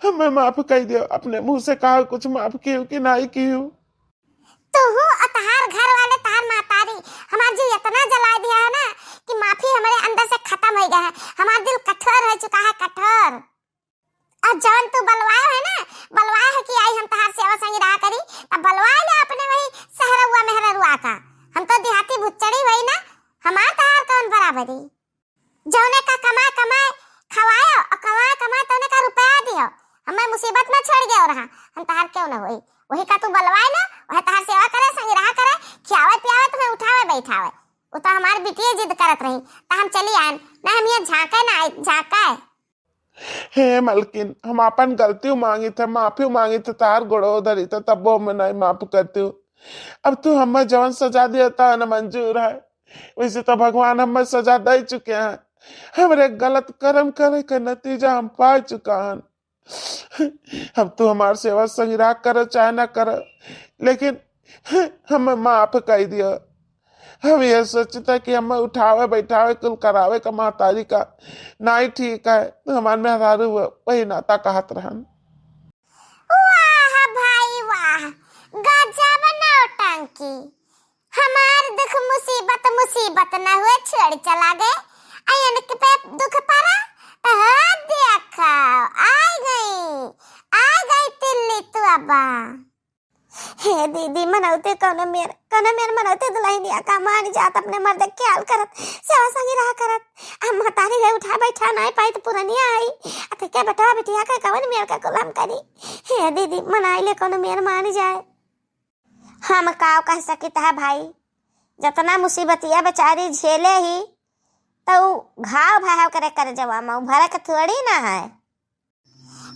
हमें माफ कर दियो, अपने मुंह से कहा कुछ माफ कियो कि नहीं कियो। तू और तहार घर वाले, तहार मातारी हमार जी इतना जला दिया है ना कि माफी हमारे अंदर से खत्म हो गया है। हमार दिल कठोर हो चुका है, कठोर। और जौन तू बलवाए है ना, बलवाए है कि आई हम तहार सेवा संगी रहा करी, तब बलवाए ले अपने वही सहरउआ मेहररुआ का। हम तो देहाती भुच्चड़ी हुई ना, हमार तहार कौन बराबरी। जौने का कमाए कमाए खवायो और कमाए कमाए तौने का रुपया दियो। हमें मुसीबत में छोड़ गयो रहा, हम तहार क्यों न होई। वही का तू बलवाए ना, वह तहार सेवा करे, संगी रहा करे, खियावे पियावे, तुम्हें उठावे बैठावे। वो तो हमार बिटिये जिद करत रही, तो हम चली आन, ना हम ये झांके ना आई, झांके। हे मलकिन, हम अपन गलती मांगी थे, माफी मांगी थे, तार गोड़ो धरी थे, तब्बो हमें नहीं माफ करती हूँ। अब तू हमें जवन सजा दिया था ना मंजूर है, वैसे तो भगवान हमें सजा दे चुके हैं। हमरे गलत कर्म करे के नतीजा हम पा चुका हन। अब तू हमार सेवा संग्रह कर चाहे ना कर, लेकिन हमें माफ कर दिया। हम ये सोचता कि हमें उठावे बैठावे कुल करावे का महतारी का नाई ठीक है, तो हमार मेहरारू हुआ, वही नाता कहत रहन। वाह भाई वाह, की। हमार दुख मुसीबत, मुसीबत न हुए, छोड़ चला गए। आ इनके पे दुख पड़ा, तो हो देखो, आ गई, आ गई तिल्ली तू अब्बा। हे दीदी, मनौते कौनो मेर, कौनो मेर मनौते दुल्हनिया का मान जात, अपने मर्द के ख्याल करत, सेवा संगी रहा करत। अब महतारी ले उठा बैठा नाई पाई तो पुरनिया आई। अते के बेटवा बिटिया का कवन मेर का गुलाम करी। हे दीदी, मनाई ले कौनो मेर मान जाए। हम काव कह सकित है भाई, जतना मुसीबतिया बेचारी झेले ही, तो उ घाव भय करे कर जवा में, उ भरे के थोड़ी ना है।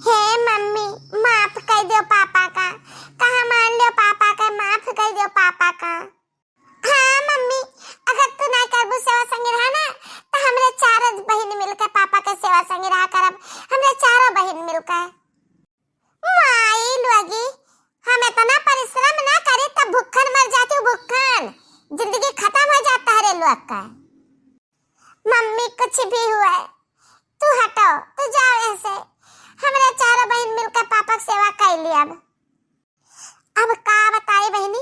हे मम्मी, माफ कर दियो पापा का, कहा मान लियो पापा का, माफ कर दियो पापा का। हाँ मम्मी, अगर तू ना करबू सेवा संगे रहा ना, तो हमरे चारों बहिन मिलके पापा के सेवा संगे रहा करब, हमरे चारों बहिन मिलके। माई लोगी, हम इतना परिश्रम ना करी तब भुक्खन मर जाती, भुक्खन। जिंदगी खत्म हो जाता है रे लोग का। मम्मी कुछ भी हुआ है, तू हटो, तू जाओ यहाँ से। हमरे चारों बहिन मिलकर पापा के सेवा कर ली अब। अब का बताई बहिनी,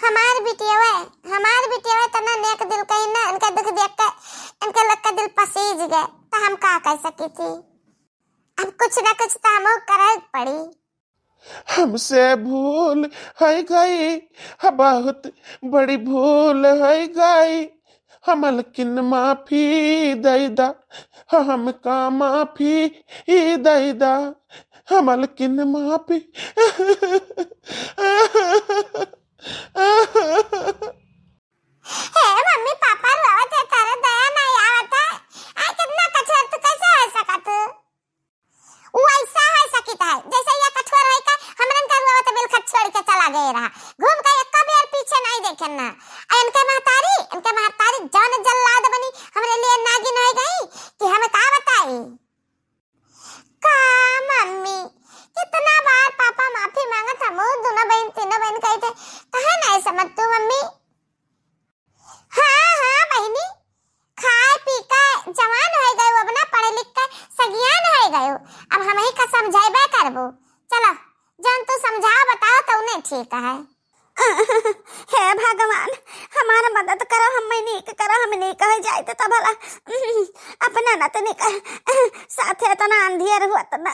हमार बिटियवे, हमार बिटियवे तना नेक दिल कही ना, इनके दुख देख के इनके लोग के दिल पसीज गए, तो हम का कर सकी थी। अब कुछ ना कुछ तो हमहू करे पड़ी। हमसे भूल है गई, हाँ, बहुत बड़ी भूल है गई। हाँ, मलकिन माफी दे दा, हाँ, हमका माफी ही दे दा, हाँ, मलकिन माफी। हे मम्मी, पापा रोवत है, तारे दया नहीं आवत है। आ कितना कठोर तू कैसे हो सकत? उ ऐसा हो सकित है, जैसे ये कठोर है का हमरन का रोवत बिलखत छोड़ के चला गए रहा। घूम के एक बेर पीछे नहीं देखे ना। आ इनके महतारी, इनके महतारी जौन जल्लाद बनी, हमरे लिए नागिन हो गई कि हम का बताई। का मम्मी, कितना बार पापा माफी मांगत, हम दोनों बहन, तीनों बहन कही थे, कहे नहीं समझ तू मम्मी? हाँ, हाँ बहिनी, खाए पी के जवान हो गयो, अब ना पढ़ लिख के सगियान हो गयो, अब हम ही का समझाइबे करबो। चलो, जौन तू समझाओ बताओ तो उन्हें ठीक है। हे भगवान, हमार मदद करो, हम नीक करो, हम नीक हो जाए तो भला अपना नतनी का साथे इतना अंधियर हुआ तो ना।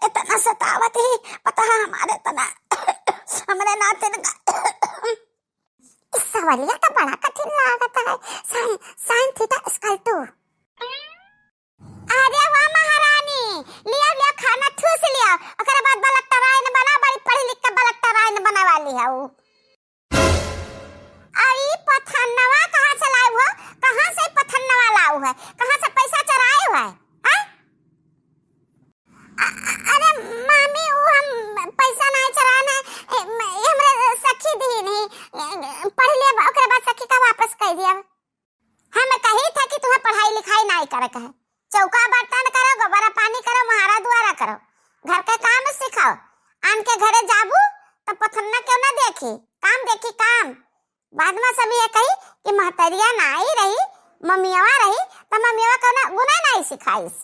इतना सतावत ही, पता है हमारे इतना, हमरे नातिन का। इस सवालिया तो बड़ा कठिन लागत है। Sin, sin theta is equal to। अरे वाह महारानी, लिया, लिया खाना ठूस लिया, ओकरे बाद बलट्टराइन बना, बड़ी पढ़ी लिख के बलट्टराइन बने वाली है उ। आ ई पथन्नवा कहाँ से लाऊ हो? कहाँ से पथन्नवा लाऊ है? कहाँ से पैसा चोराए है? हैं? अ-, अ-, अरे मामी, उ हम पैसा नहीं चोराए ना, ए, म-, ये हमरे सखी दी नहीं, ए, पढ़ लिया, ओकरे बाद सखी का वापस कर दिया। हम कही था कि तुम्हें पढ़ाई लिखाई नहीं करे के है, चौका बर्तन करो, गोबरा पानी करो, मुहारा दुआरा करो, घर के काम सिखाओ। आन के घरे जाबू तो पथन्ना क्यों ना देखी, काम देखी काम। बाद में सब ये कही कि महतरिया ना आई रही, ममियावा रही, तो ममियावा क्यों ना गुना नहीं सिखाइस।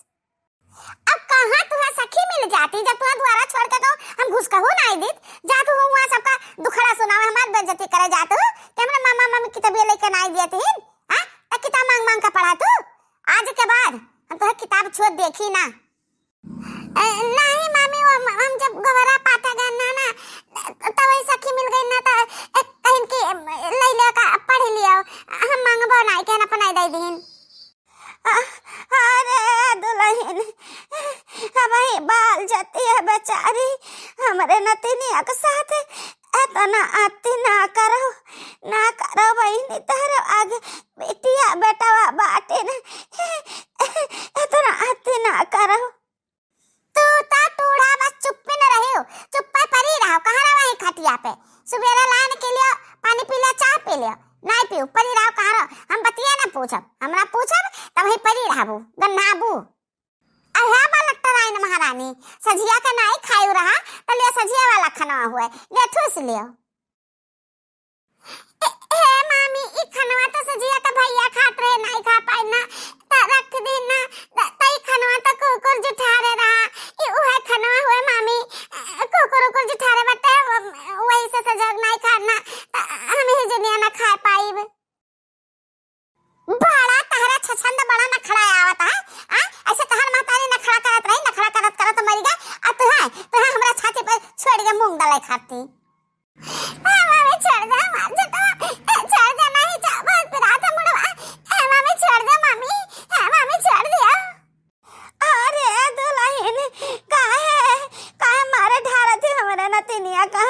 अब कहाँ तुहा सखी मिल जाती, जब तुहा दुआरा छोड़ के तो हम घुस कहू नहीं दीत, जात हो वहाँ सबका दुखड़ा सुनावे, हमार बेइज्जती करे जात हो कि हमरा मामा मामी किताबिया लेके नहीं दिए थे, हाँ? तो किताब मांग मांग के पढ़ा तू। आज के बाद हम तुहा किताब छुअत देखी ना। ए, नहीं मामी, वो हम, हम जब गवरा पाता गए ना, ना, तो वही सखी मिल गई ना, तो एक कहिन की, ए, ले लियो का, पढ़ लियो, हम मांगबो नहीं, कहन अपन दे दीन। अ-, अरे दुलहिन, हमही बाल जतिया बेचारी, हमरे नतिनिया के साथ एतना अति ना करो, ना करो बहिनी, तोहरे आगे बिटिया बेटवा बाटे न, एतना अति ना करो। तू त टूढ़ा बस चुप्पे न रहियो, चुप्पे परी रहो, कहाँ रहो वही खटिया पे। सुबेरे लाइन के लियो, पानी पी लियो, चाय पी लियो, नहीं पीऊ, परी रहो, कहाँ रहो? हम बतिया न पूछब, हमरा पूछब त वही परी रहबू, गन्हाबू। अहे बलट्टराइन महारानी, सझिया के नाई खायू रहा, त लियो सझिया वाला खनवा हुए, लियो ठूस लियो। ए, हे मामी, ई खनवा त सझिया त भैया खात रहे, नाई खा पाई ना, त रख दी ना, त, त ई खनवा त कुकुर जुठारे रहा, ई उहे खनवा हुए मामी, अ, नखड़ा आवत है, आ? ऐसे तोहार महतारी नखड़ा करत रही, नखड़ा करत करत मरि गए, आ तू है, तू है हमरा छाती पर छोड़ के मूंग डाले खाती। ए मामी, छोड़ दे हमार झटवा, ए, छोड़ दे, नहीं जा, बहुत पिरात है मुड़वा। ए मामी, छोड़ दे मामी, ए मामी, छोड़ दिया। अरे दुलहिन, काहे, काहे मारे ढारत ही हमरे नतिनिया का?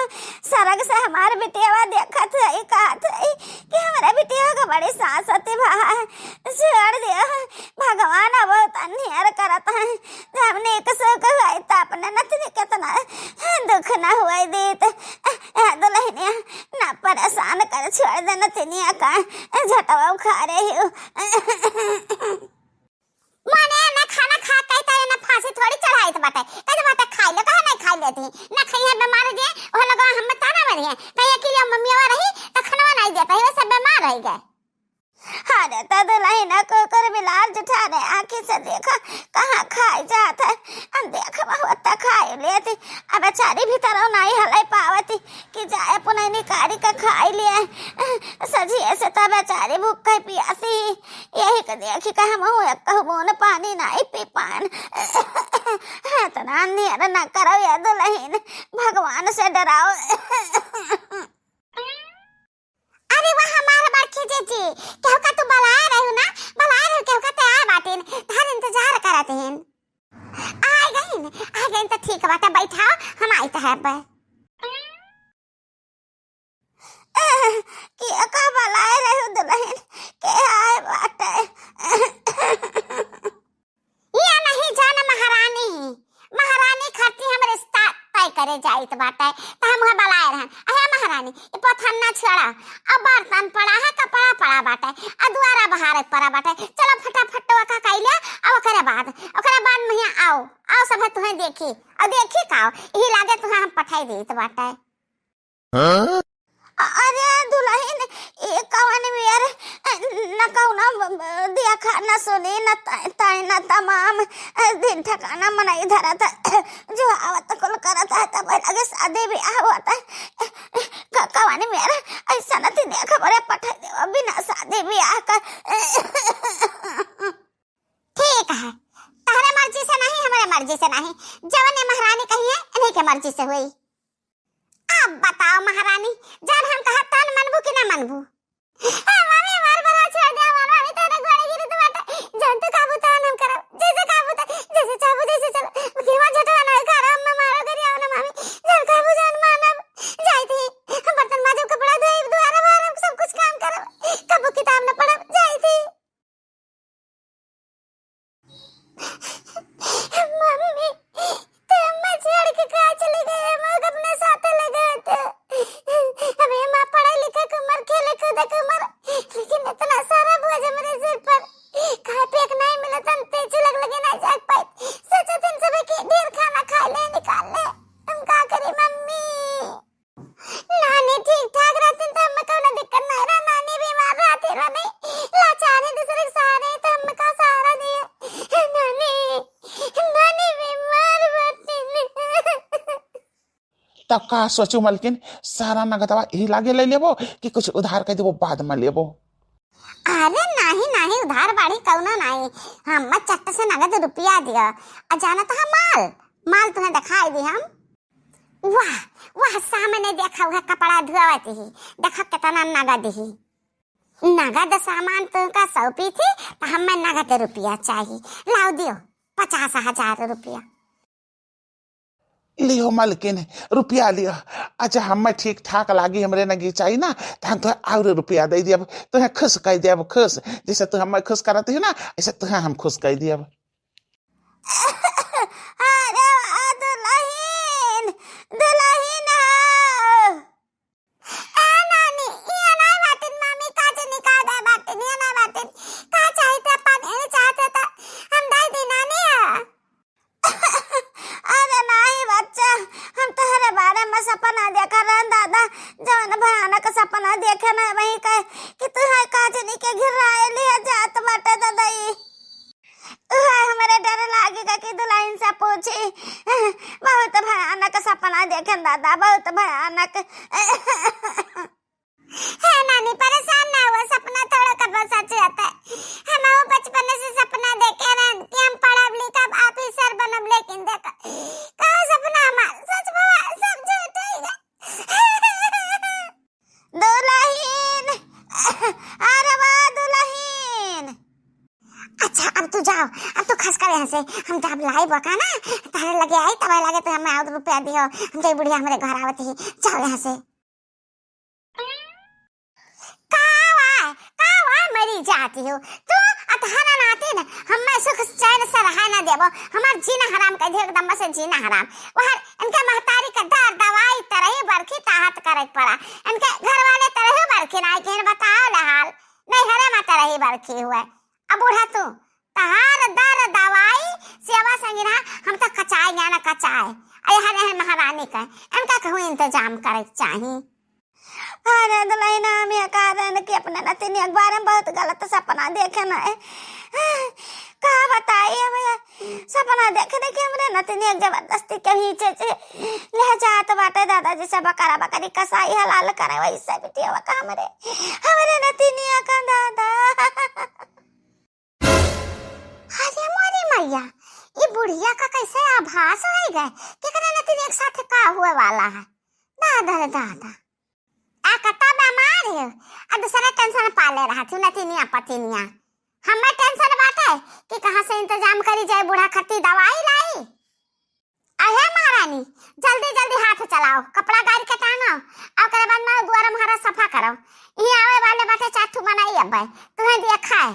सरग से हमार बिटियावा देखत है, कहत है कि हमरे बिटियावा का बड़ी साँस होती बा। छोड़ दिया, भगवान अब तनियर करत है। जब नीक सुख होई त अपने नतिनी केतना दुख न होई दीत। ए दुलहिनिया, ना परेशान कर, छोड़ दे नतिनिया का, झटवा उखारे ही। मने ना खाना खा के तारे ना फांसी थोड़ी चढ़ाइत बाटे। कहे बाटे खाई लो, कहे नहीं खाई लेती। ना खाई है बीमार हो गए, वो लोग हम ताना मारी है। कहे कि ये मम्मी और रही तो खाना नहीं देता, ये सब बीमार रह गए। अरे त दुलहिन कुकुर बिलार जुठारे आँखी से देखा, कहाँ खाए जात है। हम देख बहुत खाए लेती। अब बेचारी भीतरों नहीं हले पावती कि जाए पुनैनी कारी का खाए लिए। सजिए से त बेचारी भूख के पियासी। यही के देखी का हम एक बून पानी नहीं पी पान। इतना नियर ना करो ये दुलहिन, भगवान से डराओ। अरे वाह हमार बड़की जीजी, केहू का तू बलाए रहू ना, बलाए रहू केहू का ते आए बाटिन, तहार इंतजार करत हिन। आए गइन, आए गइन त ठीक बाटे, बैठाओ, हम आइत है अब। के का बलाए रहू दुलहिन, के आए बाटे? या नहीं जान महारानी, महारानी खातिर हम रिश्ता तय करे जाइत बाटे, त हम उहे बलाए रहन। अहे महारानी, ई पोथन्ना छेड़ा, अब बर्तन पड़ा है, कपड़ा पड़ा बाटे, आ दुआरा बहारे पड़ा बाटे, चलो फटाफट टोका कइले, आ ओकरे बाद, ओकरे बाद महिया आओ, आओ सभे तुहें देखी, आ देखी का, यही लागे तुहें हम पठाई देइत बाटे। हाँ? अ-, अरे दुलहिन, ए कवन मेर, अ, न कौनो ब-, ब-, देखा, न सुनी, न ताई, ताई, न तमाम, अ, दिन ठिकाना मनई धरत, जो आवत कुल करत है, तब लगे शादी ब्याह होत है। क-, कवन मेर, ऐसा न ती देख बड़े पठाई देवा बिना शादी ब्याह का। ठीक है, तहरे मर्जी से नहीं, हमरे मर्जी से नहीं, जवन ये महारानी कही है, इन्हीं के मर्जी से हुई। अब बताओ महारानी, जौन हम कहब तौन मनबू कि ना मनबू? ए, मामी, हमार बला छोड़ दे, हमार मामी तोहरे गोड़े गिरत बाटे। जौन तू कहबू तौन हम करब, जैसे कहबू त-, जैसे चाहबू जैसे चल। केहू झटवा ना करो, हम मारो करी आओ ना मामी। जौन कहबू जौन मानब। जाई थी, हम बर्तन माजब, कपड़ा धोइब, दुआरा बहारब, सब कुछ काम करब। कबो किताब न पढ़ब, जाई थी। मम्मी, तू अम्मा छोड़ के कहाँ चली गई? हम लोग अपने साथ ले गए थे। अबे माँ पढ़े लिखे के उम्र, खेले कूदे के उम्र, लेकिन इतना सारा बोझ हमरे सिर पर। खाए पिए के नहीं मिला, तन तेज लग लगे नहीं जाग पाए। सोचो दिन सुबह की ढेर खाना खा ले, निकाल ले। हम का करी मम्मी? नानी ठीक ठाक रहती तो हमें कौनो दिक्कत नहीं रहा। नानी बीमार रहती रहा, नहीं लाचार है, दूसरे के सहारे है तो हमें का सहारा दिए? नानी, नानी बीमार बाटी। तब का सोचू मलकिन, सारा नगदवा यही लागे ले लेबो कि कुछ उधार कर देबो, बाद में लेबो? अरे नाही, नाही, उधार बाड़ी कौनो नाही, हम चट से नगद रुपया दिया। आ जाना तो हम माल, माल तुम्हें दिखाई दी हम। वाह, वाह, सामने देखा, वह कपड़ा धुआवत ही, देखा कितना नगद ही। नगद सामान तुमका सौंपी थी, तो हमें नगद रुपया चाहिए। लाओ दियो, पचास हजार रुपया। लियो मलकिन, रुपया लियो। अच्छा, हमें ठीक ठाक लागी, हमरे नगी चाहिए ना, तो हम तुम्हें और रुपया दे दियब, तुम्हें खुश कर दियब, खुश। जैसे तू हमें खुश करती हो ना, ऐसे तुम्हें हम खुश कर दियब। अरे वाह दुलहिन, दुलहिन हो। ए नानी, ये नाय बाटिन मामी, का जे निकाल दे बाटिन, ये नाय बाटिन। का चाहते पानी चाहते त हम दे दी नानी है। अरे नाही बच्चा, हम तोहरे बारे में सपना देखा रहन दादा, जवन भयानक सपना देखे ना वही कहे कि तू है काजनी के घिराए लिया जात बाटे ददई। उहे हमरे डर लागे गा कि दुलहिन से पूछी। बहुत भयानक सपना देखेन दादा, बहुत भयानक। हे नानी, परेशान ना हुआ, सपना थोड़ा कबो सच होता है। हम बचपन से सपना आओ, अब तू खसका यहाँ से, हम जब लाई बका ना, तहरे लगे आई, तब लगे तो हमें और रुपया दियो, हम जाई बुढ़िया हमरे घर आवत ही, जाओ यहाँ से। का वाय, का वाय मरी जाती हो तू, अतहरा नाती न, हमें सुख चैन से रहा ना देबो, हमार जीना हराम कर दियो एकदम से जीना हराम। वह इनके महतारी का दर दवाई तरही बरखी ताहत करे के पड़ा, इनके घर वाले तरही बरखी ना, के बताओ ले हाल, नहीं हरे मा तरही बरखी हुए। अब बूढ़ा तू, तहार दर दवाई सेवा संगिना हम तो कचाए गया ना कचाए। अरे हरे हरे महारानी का, इनका कहूँ इंतजाम करे के चाही। अरे दुल्हन, हम ये कह रहे हैं कि अपने नतिनिया के बारे में बहुत गलत सपना देखे ना है। का बताई अब ये सपना देखे देखे हमरे नतिनिया के जबरदस्ती के खींचे से ले जात बाटे दादाजी से बकरा बकरी कसाई हलाल करे वैसे बिटिया का हमरे, हमरे नतिनिया का दादा। अरे मोरी मैया, ई बुढ़िया का कैसे आभास होइ गए? केकरे नतिन एक साथ का हुए वाला है? दादा रे दादा। आ कता बीमार है, आ दूसरा tension पाले रहा थी नतिनिया पतिनिया। हमें tension बाटे कि कहाँ से इंतजाम करी जाए बूढ़ा खती दवाई लाई। अहे महारानी, जल्दी जल्दी हाथ चलाओ, कपड़ा गाड़ी के टांगो, और ओकरे बाद में दुआर महारा सफा करो। इहाँ आवे वाले बाटे चार ठू मनई अबे, तुम्हें दिया खाए।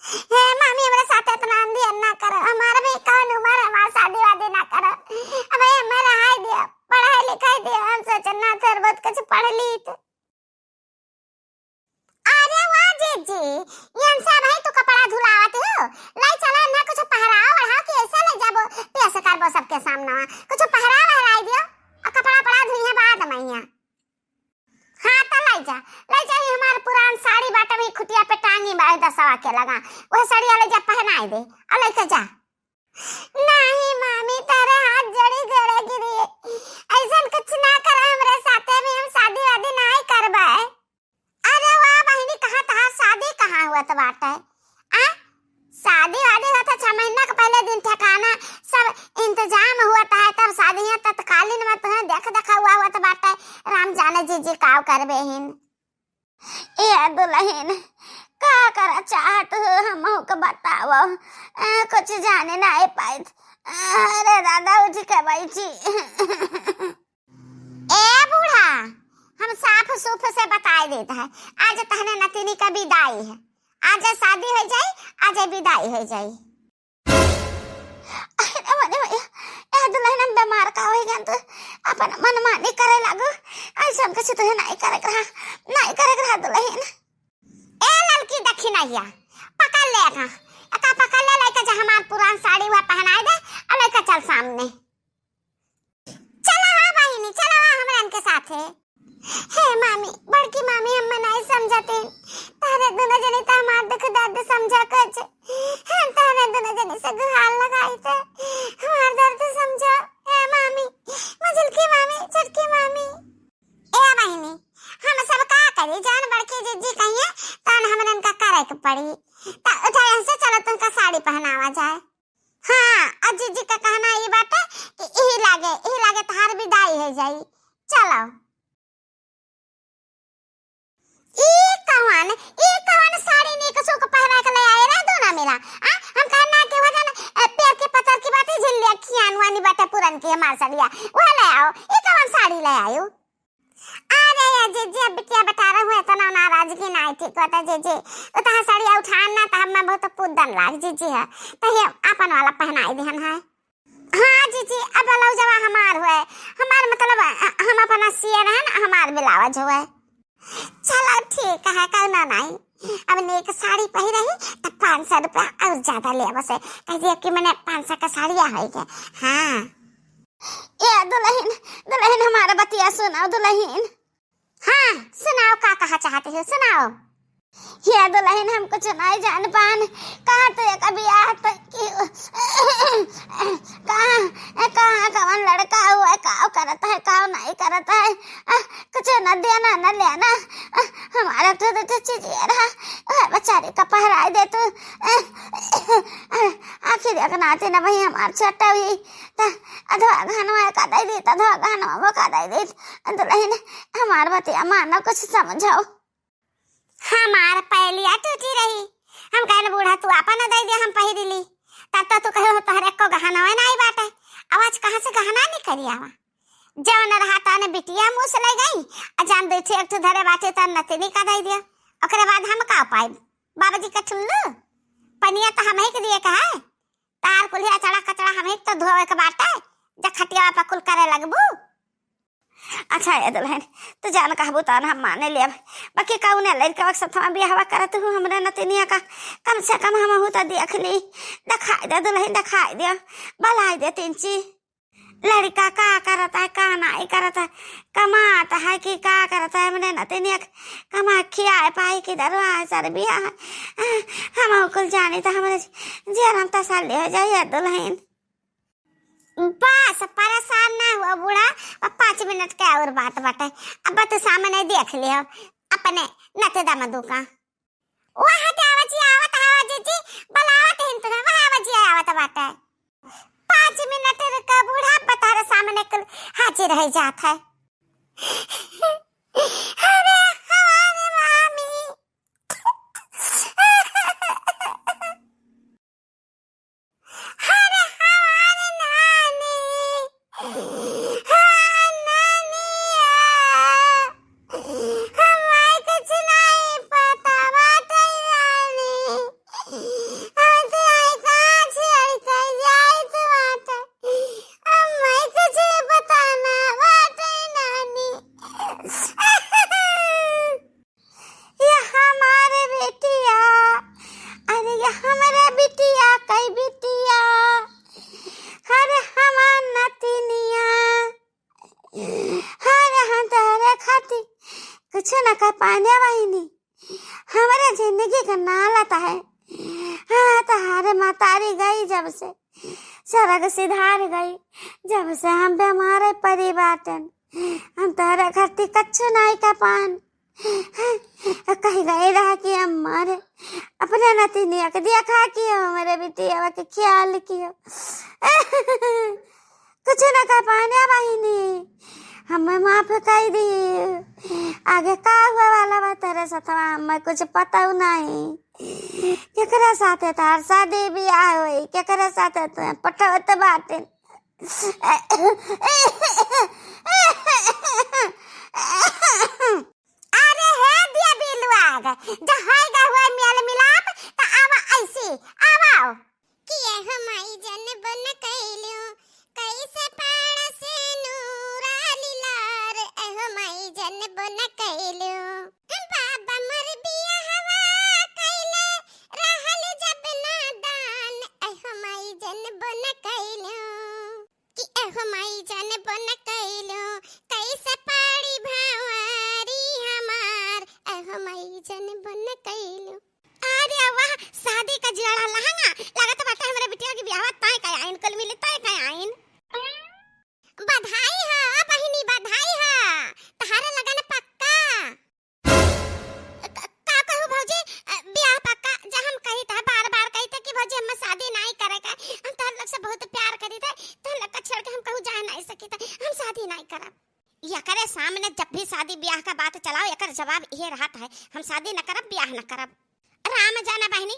हे मामी, हमरे साथ इतना अंधी ना करो, हमार भी कौन उम्र है, हमार शादी वादी ना करो। अब हमें रहाई दिया, पढ़ाई लिखाई दिया, हम सोचे ना थोड़ा बहुत कुछ पढ़ ली तो। अरे वाह जीजी, ये सब है तू कपड़ा धुलावत हो, लाई चला ना कुछ पहराव ओढ़ाव कि ऐसे ले जाबो, पेश करबो सबके सामने, कुछ पहराव ओढ़ाई दियो, और कपड़ा पड़ा धुइहे बाद में यहाँ। हाँ, तो लाई जा, लाई जा, ये हमार पुरान साड़ी बाटे में खुटिया पे टांगी बा, दसवा के लगा, वह साड़िया लाई जा, पहनाई दे, और लेके जा। नहीं मामी, तारे हाथ जोड़ी गोड़े गिरी, ऐसन कुछ ना करा हमरे साथे में, हम शादी वादी नहीं करबे। अरे वाह बहिनी, कहाँ तहार शादी कहाँ हुआ तो बाटे? आ, शादी वादी होत है, छह महीना के पहले दिन ठिकाना सब इंतजाम हुआ तो है, तब शादी है तत्कालीन में तुम्हें देख देखा हुआ हुआ तो बाटे। राम जाने जीजी काव करबे हिन। ए दुल्हन, का करा चाहत हो, हमहू के बताओ। ए, कुछ जाने ना पाइत। अरे दादा, उठ के बैठी। ए बूढ़ा, हम साफ सूफ से बताए देत है, आज तहने नतिनी का विदाई है, आज शादी हो जाई, आज विदाई हो जाई। अरे मरे भैया, ए दुल्हन हम बीमार का हो गया तो अपन मनमानी करे लागू, ऐसा हम कैसे तुझे नहीं करे रहा, नहीं करे रहा दुल्हन। ए ललकी दखिनहिया, पकड़ ले का, एका पकड़ ले, लेके जा हमार पुरान साड़ी हुआ पहनाए दे, और लेके चल सामने। चला हाँ बहिनी, चला हाँ हमरन के साथे। हे मामी, बड़की मामी, हम नहीं समझते। तारे दोनों जने तो हमार दुख दर्द समझा कुछ। हम तारे दोनों जने से गुहार लगाई थे, हमार दर्द समझा। हे मामी, मझलकी मामी, छोटकी मामी। ए बहिनी, हम सब का करी, जान बड़की जिज्जी कहिए, तन हमरन का करे के पड़ी। त उठा यहाँ से, चलो तुमका साड़ी पहनावा जाए। हाँ, और जीजी का कहना ई बाटे कि इही लागे, इही लागे तहार विदाई हो जाई। चलो। ई कवन, ई कवन साड़ी नीक सुक पहना के ले आए रे दोना मेरा? आ, हम कहना के वजन, ए, पैर के पतर की बाटे, झिल्लिया खियान वानी बाटे पुरन की हमार सड़िया, वह ले आओ। ई कवन साड़ी ले आयो? अरे ये जीजी, अब बिटिया बता रहे हुए, इतना नाराजगी ना आई ठीक होता जीजी। तो तहाँ सड़िया उठान ना, तो हमें बहुत पुदन लाग जीजी है। तो ये अपन वाला पहनाई दिहन है। हाँ जीजी, अब ब्लाउजवा हमार हुए, हमार मतलब, अ, हम अपना सिए रहन, हमार ब्लाउज हुए। चलो ठीक है, कौनो नहीं। अब नेक साड़ी पहिरही, तो पाँच सौ रुपया और ज्यादा ले बसे। कह दिया कि मैंने पाँच सौ का साड़िया है के। हाँ। ए दुल्हन, दुल्हन हमारा बतिया सुनाओ दुल्हन। हाँ, सुनाओ, का कहा चाहती हो, सुनाओ। हे दुल्हन, हम कुछ नहीं जान पान। कहाँ तो एक बियाह तो की, कहाँ, कहाँ कवन लड़का हुआ, का करत है, का नहीं करत है, आ, कुछ न देना न लेना। आ, हमारा तो, तो, तो चीज ये रहा, वह बेचारे का पहराए दे तू। आ, आखिर एक नाते न वही हमार छोटा हुई, त अधवा घनवा का दे दी, अधवा घनवा वो का दे दी। दुल्हन, हमार बतिया मानो, कुछ समझाओ। हमार पैलिया टूटी रही, हम कहन, "बूढ़ा, तू आपन दइ दे, हम पहिरी ली।" तब तो तू कहे हो, "तोहरे एको गहनवे नाई बाटे।" अब आज कहाँ से गहना निकरी आवा? जवन रहा तवन बिटिया मुँह से लइ गई, आ जान दे ठे एक ठे धरे बाटे त नतिनी का दइ दिया। ओकरे बाद हम का पाइब? बाबूजी का ठुल्लू? पनिया त हमही के दिए का है, तार कुल्ही अचड़ा कचड़ा हमही के तो धोवे के बाटे, जा खटिया पर कुल करे लगबू। अच्छा ए दुल्हन, तू जान कहबू तवन हम माने लेब, बाकी कउने लड़का के सथवा बियाहवा करत हूँ हमरे नतिनिया का, कम से कम हमहू त देख ली। देखाई दे दुल्हन, देखाई दे, बलाई दे तीन ची। लड़का का करत है, का नाई करत है, कमात है कि का करत है, हमरे नतिनिया के कमा खियाए पाई कि दरवा सर बियाह। हम कुल जानी त हमरे जियरम तसल्ली हो जाई ए दुल्हन। बस परेशान ना हुआ बूढ़ा, अब पाँच मिनट के और बात बाटे। अब तू सामने देख लियो अपने नते दमदू का। वहाँ ते आवाजी आवत, आवाजी जी, बुलावत हिन तुम्हें, वहाँ आवाजी आवत बाटे। पाँच मिनट रुका बूढ़ा, अब तोहरे सामने कुल हाजिर रह जात है। अरे हमारे मामी। अरे हमारे नानी, हाँ, नानिया, हमारे कुछ नहीं पता बाटे नानी। हम तो आई कहाँ से लड़का जाए तो बाटे। हमारे कुछ पता ना बाटे नानी। ये हमारे बिटिया, अरे ये हमारे बिटिया, कई बिटिया, अरे हमार नतिनिया, अरे हम तोहरे खातिर कुछ न कर पाने बहिनी, हमारे जिंदगी का नालत है। हाँ, तोहरे मतारी गई जब से, सरग सिधार गई, जब से हम बीमार परी बाटन, हम तोहरे खातिर कच्छु नाई का पान। कही गई रहा कि अम्मा रे, अपने नतिनिया के देखा कि हमरे बिटिया के ख्याल कियो। कुछ ना कह पाने बहिनी, हमें माफ कर दी। आगे का हुआ वाला बा तेरे साथवा, हमें कुछ पता नहीं। केकरे साथे तार शादी बियाह होई, केकरे साथे तू पटवत बाटे। अरे हे दिया बिलुआग, जहाँ गए हुए मेल मिलाप, त आवा ऐसी, आवा। कि एहो माई जनबो न कइलू, कैसे पाड़ा से नूरा लीलार, एहो माई जनबो न कइलू। बाबा मोर बियाहवा कइले रहल जब नादान, एहो माई जनबो न कइलू। कि एहो माई जनबो न कइलू, कैसे पाड़ी भंवारी हमार, एहो माई जनबो न कइलू। अरे वाह, शादी का जोड़ा लहंगा, लागत बाटे हमरे बिटिया के बियाहवा ताई का आइन, कुल मिली ताई का आइन। बधाई हो बहिनी, बधाई हो, तहारे लगन पक्का। क-, का कहू भौजी, अ, बियाह पक्का, जब हम कही त, बार बार कही त कि भौजी हम शादी नाई करे का, हम तोहर लोग से बहुत प्यार करी थे, तोहर लोग का छोड़ के हम कहूँ जा नाई सकी थे, हम शादी नाई करब। एकरे सामने जब भी शादी बियाह का बात चलाओ, एकर जवाब इहे रहत है, "हम शादी न करब, बियाह न करब।" राम जाना बहिनी,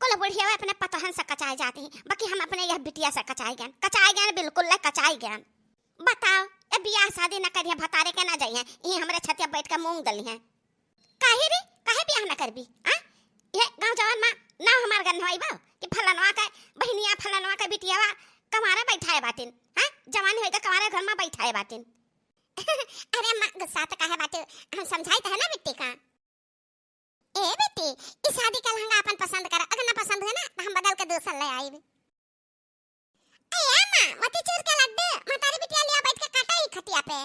कुल बुढ़िया अपने पतोहन से कचाए जाती हैं, बाकी हम अपने यह बिटिया से कचाए गए, कचाए गए, बिल्कुल ले कचाए गए। बताओ, ए बियाह शादी न करिए, भतारे के ना जाइए, इही हमरे छतिया बैठ के मूंग दली हैं। काहे रे, काहे बियाह न करबी? आ? ये गाँव जवान मा नाव हमार गन्हवाई बा कि फलनवा के बहिनिया, फलनवा के बिटियावा कमारे बैठाए बाटिन, हाँ? जवानी होई त कमारे घर मा बैठाए बाटिन। अरे अम्मा, गुस्सा त काहे बाटे? हम समझाई त है ना बिट्टी का। ए बिट्टी, ई शादी का लहंगा अपन पसंद कर, अगर ना पसंद है ना, त हम बदल के दूसर ले आईब। ए अम्मा, मोतीचूर के लड्डू, मतारी बिटिया लिया बैठ के काटा ही खटिया पे।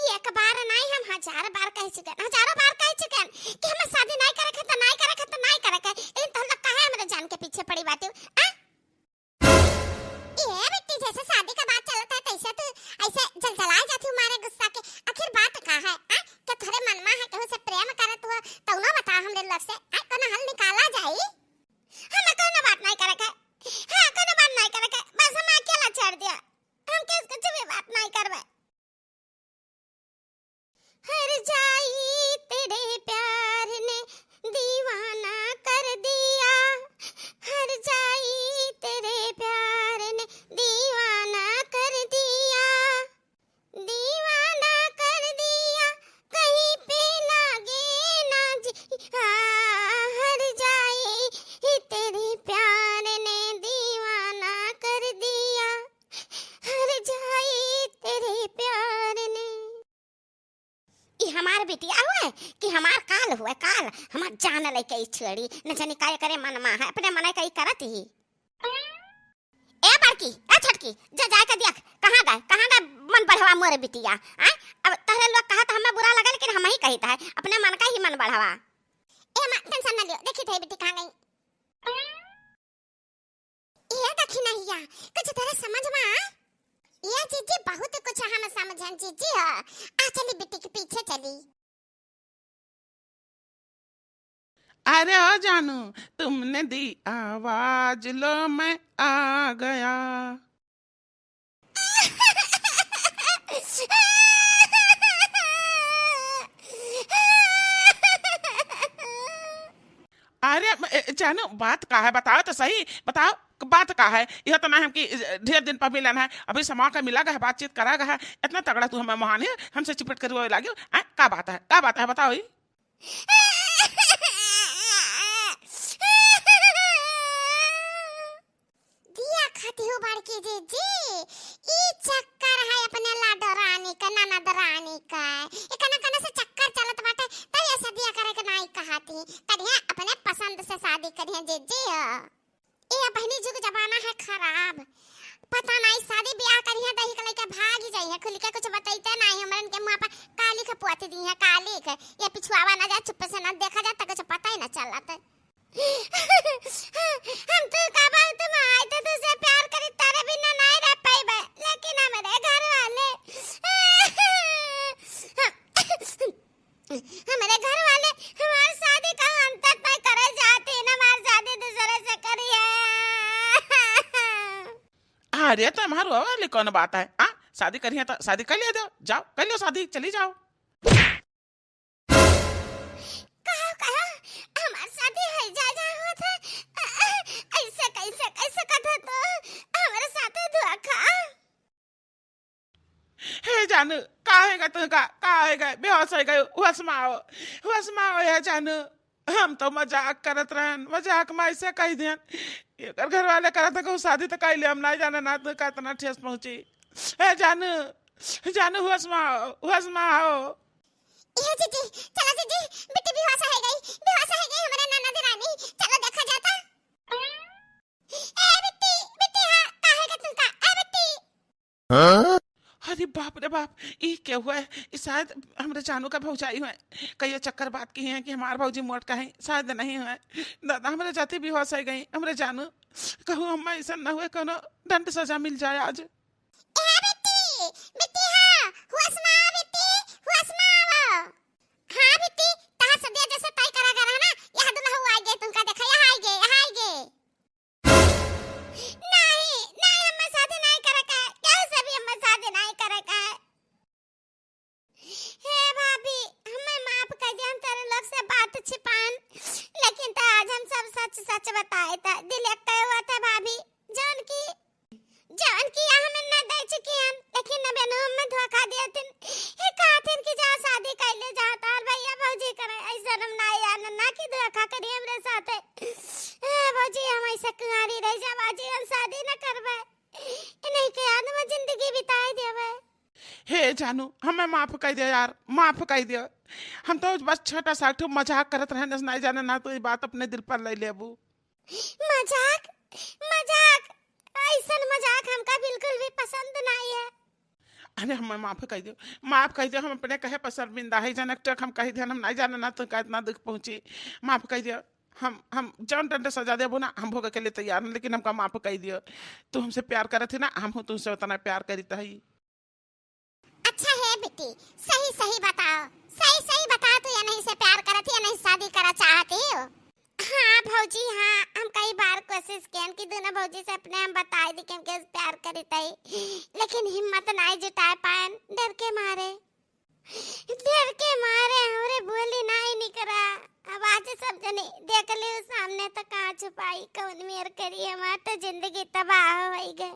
ई एक बार नाई, हम हजार बार कह चुकन, हजारों बार कह चुकन कि हम शादी नाई करे खत, नाई करे खत, नाई करे खत, लेकिन तुम लोग काहे हमरे जान के पीछे पड़ी बाटे, आ? ए बिट्टी, जैसे शादी का बात चलत है, तैसे तू ऐसे जलजलाए जाती हूँ मारे गुस्सा के। आखिर बात का है, आ? क्या थोड़े मन मा है, केहू से प्रेम करत हो, तौनो बता हमरे लोग से, आ? कोनो हल निकाला जाई? हम कोनो बात नहीं करे के, हाँ, कोनो बात नहीं करे के, बस हम अकेला छोड़ दिया, हम किस कुछ भी बात नहीं करबे। हर जाई तेरे प्यार ने दीवाना बिटिया हुए कि हमार काल हुए, काल हमार जान लइके ई छेड़ी, न जानी का करे मन मा है, अपने मन के ई करत ही। ए बड़की, ए छोटकी, जा जाए के देख, कहाँ गए, कहाँ गए मन बढ़वा मोरे बिटिया? आय, अब तहरे लोग कहा तो हमें बुरा लगे, लेकिन हम ही कहित है, अपने मन का ही मन बढ़वा। ए माँ, tension न लियो, देखी थे बिट्टी कहाँ गई। ए दखिनहिया, कुछ तोरे समझ मा आय? ए जीजी, बहुत कुछ हम समझन जीजी हो। आ चली बिट्टी के पीछे चली। अरे ओ जानू, तुमने दी आवाज, लो मैं आ गया। अरे, ए, जानू, बात का है? बताओ तो सही, बताओ, बात का है? यह तो ना हम कि ढेर दिन पर मिलन है, अभी समा का मिला गया है, बातचीत करा गया है, इतना तगड़ा तू हमें मोहानी हमसे चिपट के रोए लागियो। आ, का बात है? का बात है? बताओ ई। दिया खाती हूँ बड़की जीजी, ई चक्कर है अपने लाडो रानी का, ननद रानी का। एकना कने से चक्कर चलत बाटे, तब ये सदिया करे के नाई कहाती। करिहे अपने पसंद से शादी करिहे जीजी हो। ए बहिनी, जुग जमाना है खराब, पता नाई शादी ब्याह करिहे, दही के लइके भागी जाइहे, खुल के कुछ बतैते नाई, हमरन के मुँह पर काली के पोत दी है, काली के। ये पिछुआवा ना जाए, चुप्पे से ना देखा जाए, तो कुछ पता ही ना चलत। हम तो का बात, तुम आए तो तुझसे प्यार करी, तारे बिना नाई रह पाइबे, लेकिन हमरे घर वाले, हमरे घर वाले हमार शादी का अंतर तय करे जाती, हमार शादी दूसरे से करी है। अरे, तो हमार वाली कौन बात है? आ, शादी करी है तो शादी कर लिया, जाओ, जाओ, कर लियो शादी, चली जाओ। कहो, कहो, हमार शादी है, जा, जा होत है। अ, अ, ऐसे कैसे, कैसे कथा तो हमारे साथ धोखा। हे जानू, का होइगा तुहका, का होइगा? बेहोश होइ गयो, होश मा आओ, होश मा आओ, हे जानू। हम तो मजाक करत रहन, मजाक मा ऐसे कहि दिहन। एकर घर वाले करत हैं कि शादी तो कइ ले, हम नाहीं जाने ना तुहका इतना ठेस पहुँची। हे जानू, जानू, होश मा आओ, होश मा आओ। ए जीजी, चलो जीजी, बिट्टी बेहोश होइ गई, बेहोश होइ गई हमरे ननद रानी, चलो देखा जाता। ए बिट्टी, बिट्टी, हाँ, का होइगा तुहका? ए बिट्टी। हाँ? अरे बाप रे बाप, ई के हुआ है? ई शायद हमरे जानू का भौजाई हुए। कहियो चक्कर बात की हैं कि हमार भौजी मोट का है, शायद नहीं हुए। दादा, हमरे जाती बेहोश होइ गई, हमरे जानू। कहूँ हम ऐसा न हुए, कोनो दंड सजा मिल जाए आज। ए बिट्टी, बिट्टी, हाँ, होश मा आओ बिट्टी, होश मा आओ। हाँ बिट्टी, तहार सदिया जैसे तय करा गया रहा ना, यह दुल्हा आइ गए, तुमका देखा, यहाँ आइ गए, यहाँ आइ गए। नहीं, नहीं, हमें शादी नहीं करे के, केहू से भी हमें शादी नहीं करे के। हे भाभी, हमें माफ कर दे, हम तेरे लोग से बात छिपान, लेकिन तो आज हम सब सच सच बताए था, दिल एक हुआ था भाभी, जौन की, जौन की हमें न दे चुकी हम, लेकिन अब इन्हों हमें धोखा दिए थे। हे कहथिन कि जा शादी कर ले, जा तार भैया भौजी करे, ऐसा हम ना यार ना कि धोखा करी हमरे साथे। ए भौजी, हम ऐसे कुंवारी रह जा बाजी, हम शादी न करबे। इन्हीं के याद में जिंदगी बिताए देबे। हे जानू, हमें माफ कर दे यार, माफ कर दे। हम तो बस छोटा सा एक ठो मजाक करत रहन, नहीं जाने ना तो ये बात अपने दिल पर ले लेबू। मजाक, मजाक, ऐसन मजाक हमका बिल्कुल भी पसंद नहीं है। अरे हमें माफ कर दियो, माफ कर दियो, हम अपने कहे पर शर्मिंदा है, जनक टक हम कह दिया, हम नहीं जाने ना तो का इतना दुख पहुँची, माफ कर दियो। हम, हम जौन दंड सजा देबो ना, हम भोगे के लिए तैयार हैं, लेकिन हमका माफ कर दियो। तू हमसे प्यार करत है ना, हम तुमसे उतना प्यार करीत है। अच्छा हे बेटी, सही सही बताओ, सही सही बताओ, तू इन्हीं से प्यार करत ही, इन्हीं से शादी करा चाहत ही हो? हाँ भौजी, हाँ, हम कई बार कोशिश कियन कि दोनों भौजी से अपने हम बताए दी कि हम केस प्यार करीत ही, लेकिन हिम्मत नाहीं जुटाए पायन, डर के मारे, डर के मारे हमरे बोली नाहीं निकरा। अब आज सब जने देख ले सामने, तो कहाँ छुपाई, कौन मेर करी, हमार तो जिंदगी तबाह होइ गए।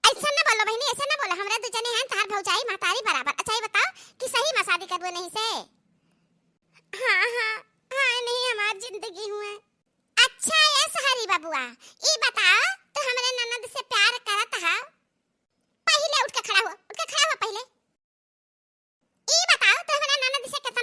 ऐसा ना बोलो बहिनी, ऐसा ना बोलो। हमरा दू जने हैं तहार भौजाई महतारी बराबर। अच्छा ये बताओ कि सही में शादी करबो नहीं से? हाँ, हाँ, हाँ, नहीं हमार जिंदगी हुए। अच्छा ये सहरी बबुआ, ई बताओ तू हमरे ननद से प्यार करत हा? पहिले उठ के खड़ा हुआ, उठ के खड़ा हुआ पहिले। ई बताओ तू हमरे ननद से कितना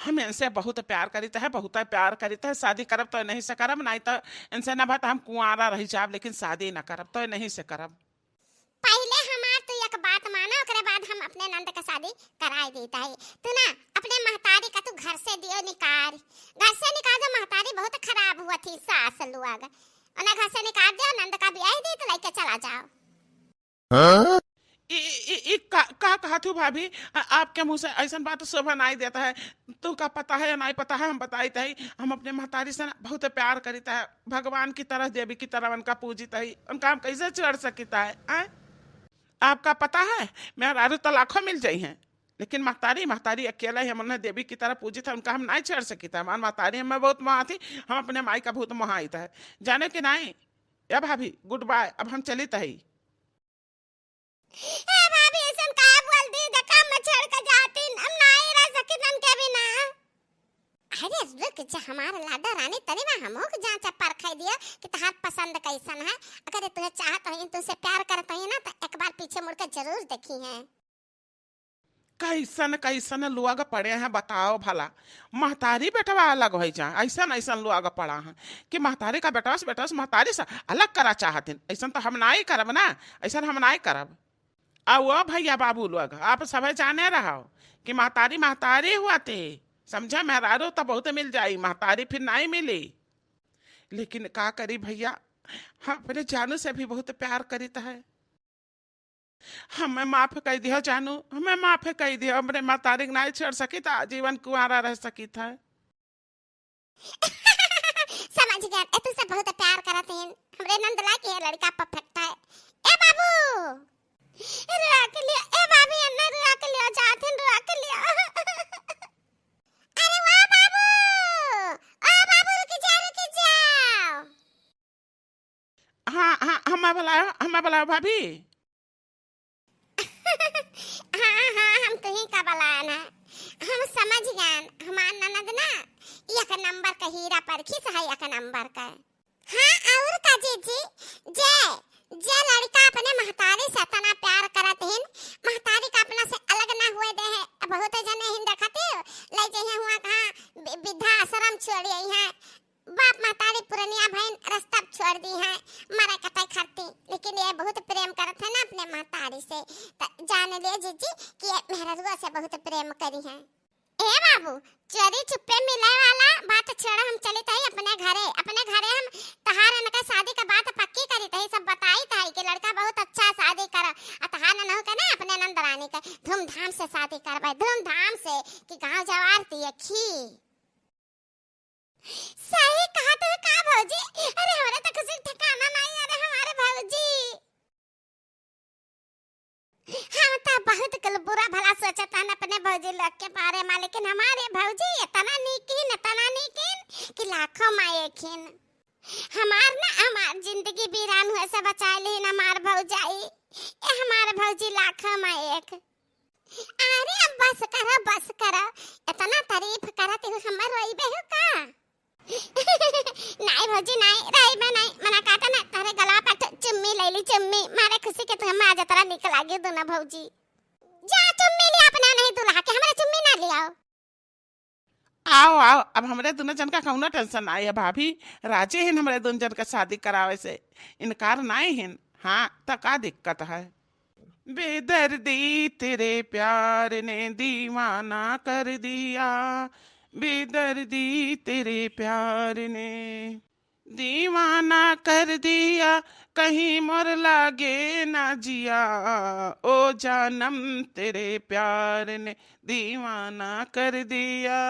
हम इनसे बहुत प्यार करित है, बहुत प्यार करित है। शादी करब तो इनहीं से करब, नाहीं तो इनसे ना भा तो हम कुंवारा रहि जाब, लेकिन शादी ना करब तो इनहीं से करब। पहिले हमार तू एक बात माना, ओकरे बाद हम अपने नंद का शादी कराए देत है। तू ना अपने महतारी का तू घर से दियो निकार, घर से निकार दो। महतारी बहुत खराब हुआ थी सास लोग, उन्हें घर से निकार दियो, नंद का ब्याह दे तो लेके चला जाओ। हाँ? ई, ई, ई का, का कहत हो भाभी? आ, आपके मुँह से अइसन बात शोभा नाई देत है। तू का पता है या नाई पता है, हम बताइत है। हम अपने महतारी से ना बहुत प्यार करित है, भगवान की तरह, देवी की तरह उनका पूजित है। उनका हम कैसे छोड़ सकित है, आय? आपका पता है, मेहरारू तो लाखों मिल जाई हैं, लेकिन महतारी, महतारी अकेला ही हम उन्हें देवी की तरह पूजित है, उनका हम नाई छोड़ सकित है। हमार महतारी हमें बहुत मोहात ही, हम अपने माई का बहुत मोहाइत है, जाने कि नाई? या भाभी, good bye, अब हम चलित है। ए भाभी, अइसन का बोल दी? देखा, हम छोड़ के जातिन, हम नाई रह सकित उनके बिना। अरे रुक जा, हमार लाडो रानी, तनी बा हमहू के जांच परख दियो कि तहार पसंद कैसन है। अगर ये तुहे चाहत होई, तुझसे प्यार करत होई ना, तो एक बार पीछे मुड़ के जरूर देखी हैं। कैसन कैसन लोग पड़े हैं, बताओ भला। महतारी बेटवा अलग होइ जाए, अइसन अइसन लोग पड़ा हैं कि महतारी का बेटवा से, बेटवा से महतारी से अलग करा चाहतिन। अइसन तो हम नाई करब ना, अइसन हम नाई करब। आ वो भइया बाबू लोग, आप सभे जाने रहो कि महतारी महतारी हुआ थे, समझा? मेहरारू तो बहुत मिल जाई, महतारी फिर नाई मिली। लेकिन का करी भइया, हम अपने जानू से भी बहुत प्यार करित है। हमें माफ कइ दियो जानू, हमें माफ कइ दियो, हमरे महतारी के नाई छोड़ सकित, आजीवन कुंवारा रह सकित है। समझ गया, ए तुझसे बहुत प्यार करत हैं, हमरे नंदलाल के लड़का perfect है। ए बाबू, रुआ के लियो, ए बाबू, अन्ना रुआ के लियो, जात हैं रुआ के लियो। अरे वाह बाबू, ओ बाबू, रुक जा, रुक जा। हाँ, हाँ, हमें बुलाओ, हमें बुलाओ भाभी। हाँ, हाँ, हम तुहीं का बलान है। हम समझ गएन, हमार ननद ना एक नंबर का हीरा परखी से है, एक नंबर का। हाँ, और का जीजी, जे, जे लड़का अपने महतारी से इतना प्यार करत हिन, महतारी का अपना से अलग ना हुए दे है। बहुत जने हिन देखत हो, ले जइहे हुआ कहाँ वि-, वृद्धाश्रम छोड़ आई हैं, बाप महतारी पुरनिया भइन, रस्ता छोड़ दी हैं, मरे कटे खरती। लेकिन ये बहुत प्रेम करत है ना अपने महतारी से, त जान लियो जीजी कि ये मेहररुआ से बहुत प्रेम करी हैं। ए बाबू, चोरी छुपे मिले वाला बात छोड़, हम चलित हई अपने घरे। अपने घरे हम तहार इनका शादी का बात पक्की करित हई, सब बताइत हई कि लड़का बहुत अच्छा, शादी कर। आ तहार ननहु के ना अपने नंदरानी के धूमधाम से शादी करबे, धूमधाम से, कि गाँव जवार देखी। सही कहत हो का भौजी? अरे, हमरे तो खुशी ठिकाना नहीं। अरे, हमारे भौजी, हम तो बहुत कुल बुरा भला सोचत हन अपने भौजी लोग के बारे में, लेकिन हमारे भौजी इतना नीक हिन, इतना नीक हिन कि लाखों में एक हिन। हमार ना, हमार जिंदगी वीरान हुए से बचाए लिहिन हमार भौजाई। ए, हमार भौजी लाखों में एक। अरे, अब बस करो, बस करो, इतना तारीफ करत हो, हमर रोइबे हो का? नाई भौजी, नाई, रोइबे नाई, मना कहता ना, तारे गला पर चुम्मी ले ली, चुम्मी, मारे खुशी के तुम्हें आज तरह निकल आगे दोनों भौजी। जा, चुम्मी लिया अपना नहीं दुल्हा के, हमारे चुम्मी ना लियाओ। आओ, आओ, अब हमरे दुनो जन का कौनो tension नाई है भाभी, राजी हिन हमरे दुनो जन का शादी करावे से, इनकार नाई हिन। हाँ, त का दिक्कत है? बेदर्दी तेरे प्यार ने दीवाना कर दिया, बेदर्दी तेरे प्यार ने दीवाना कर दिया, कहीं मोर लागे ना जिया, ओ जानम तेरे प्यार ने दीवाना कर दिया।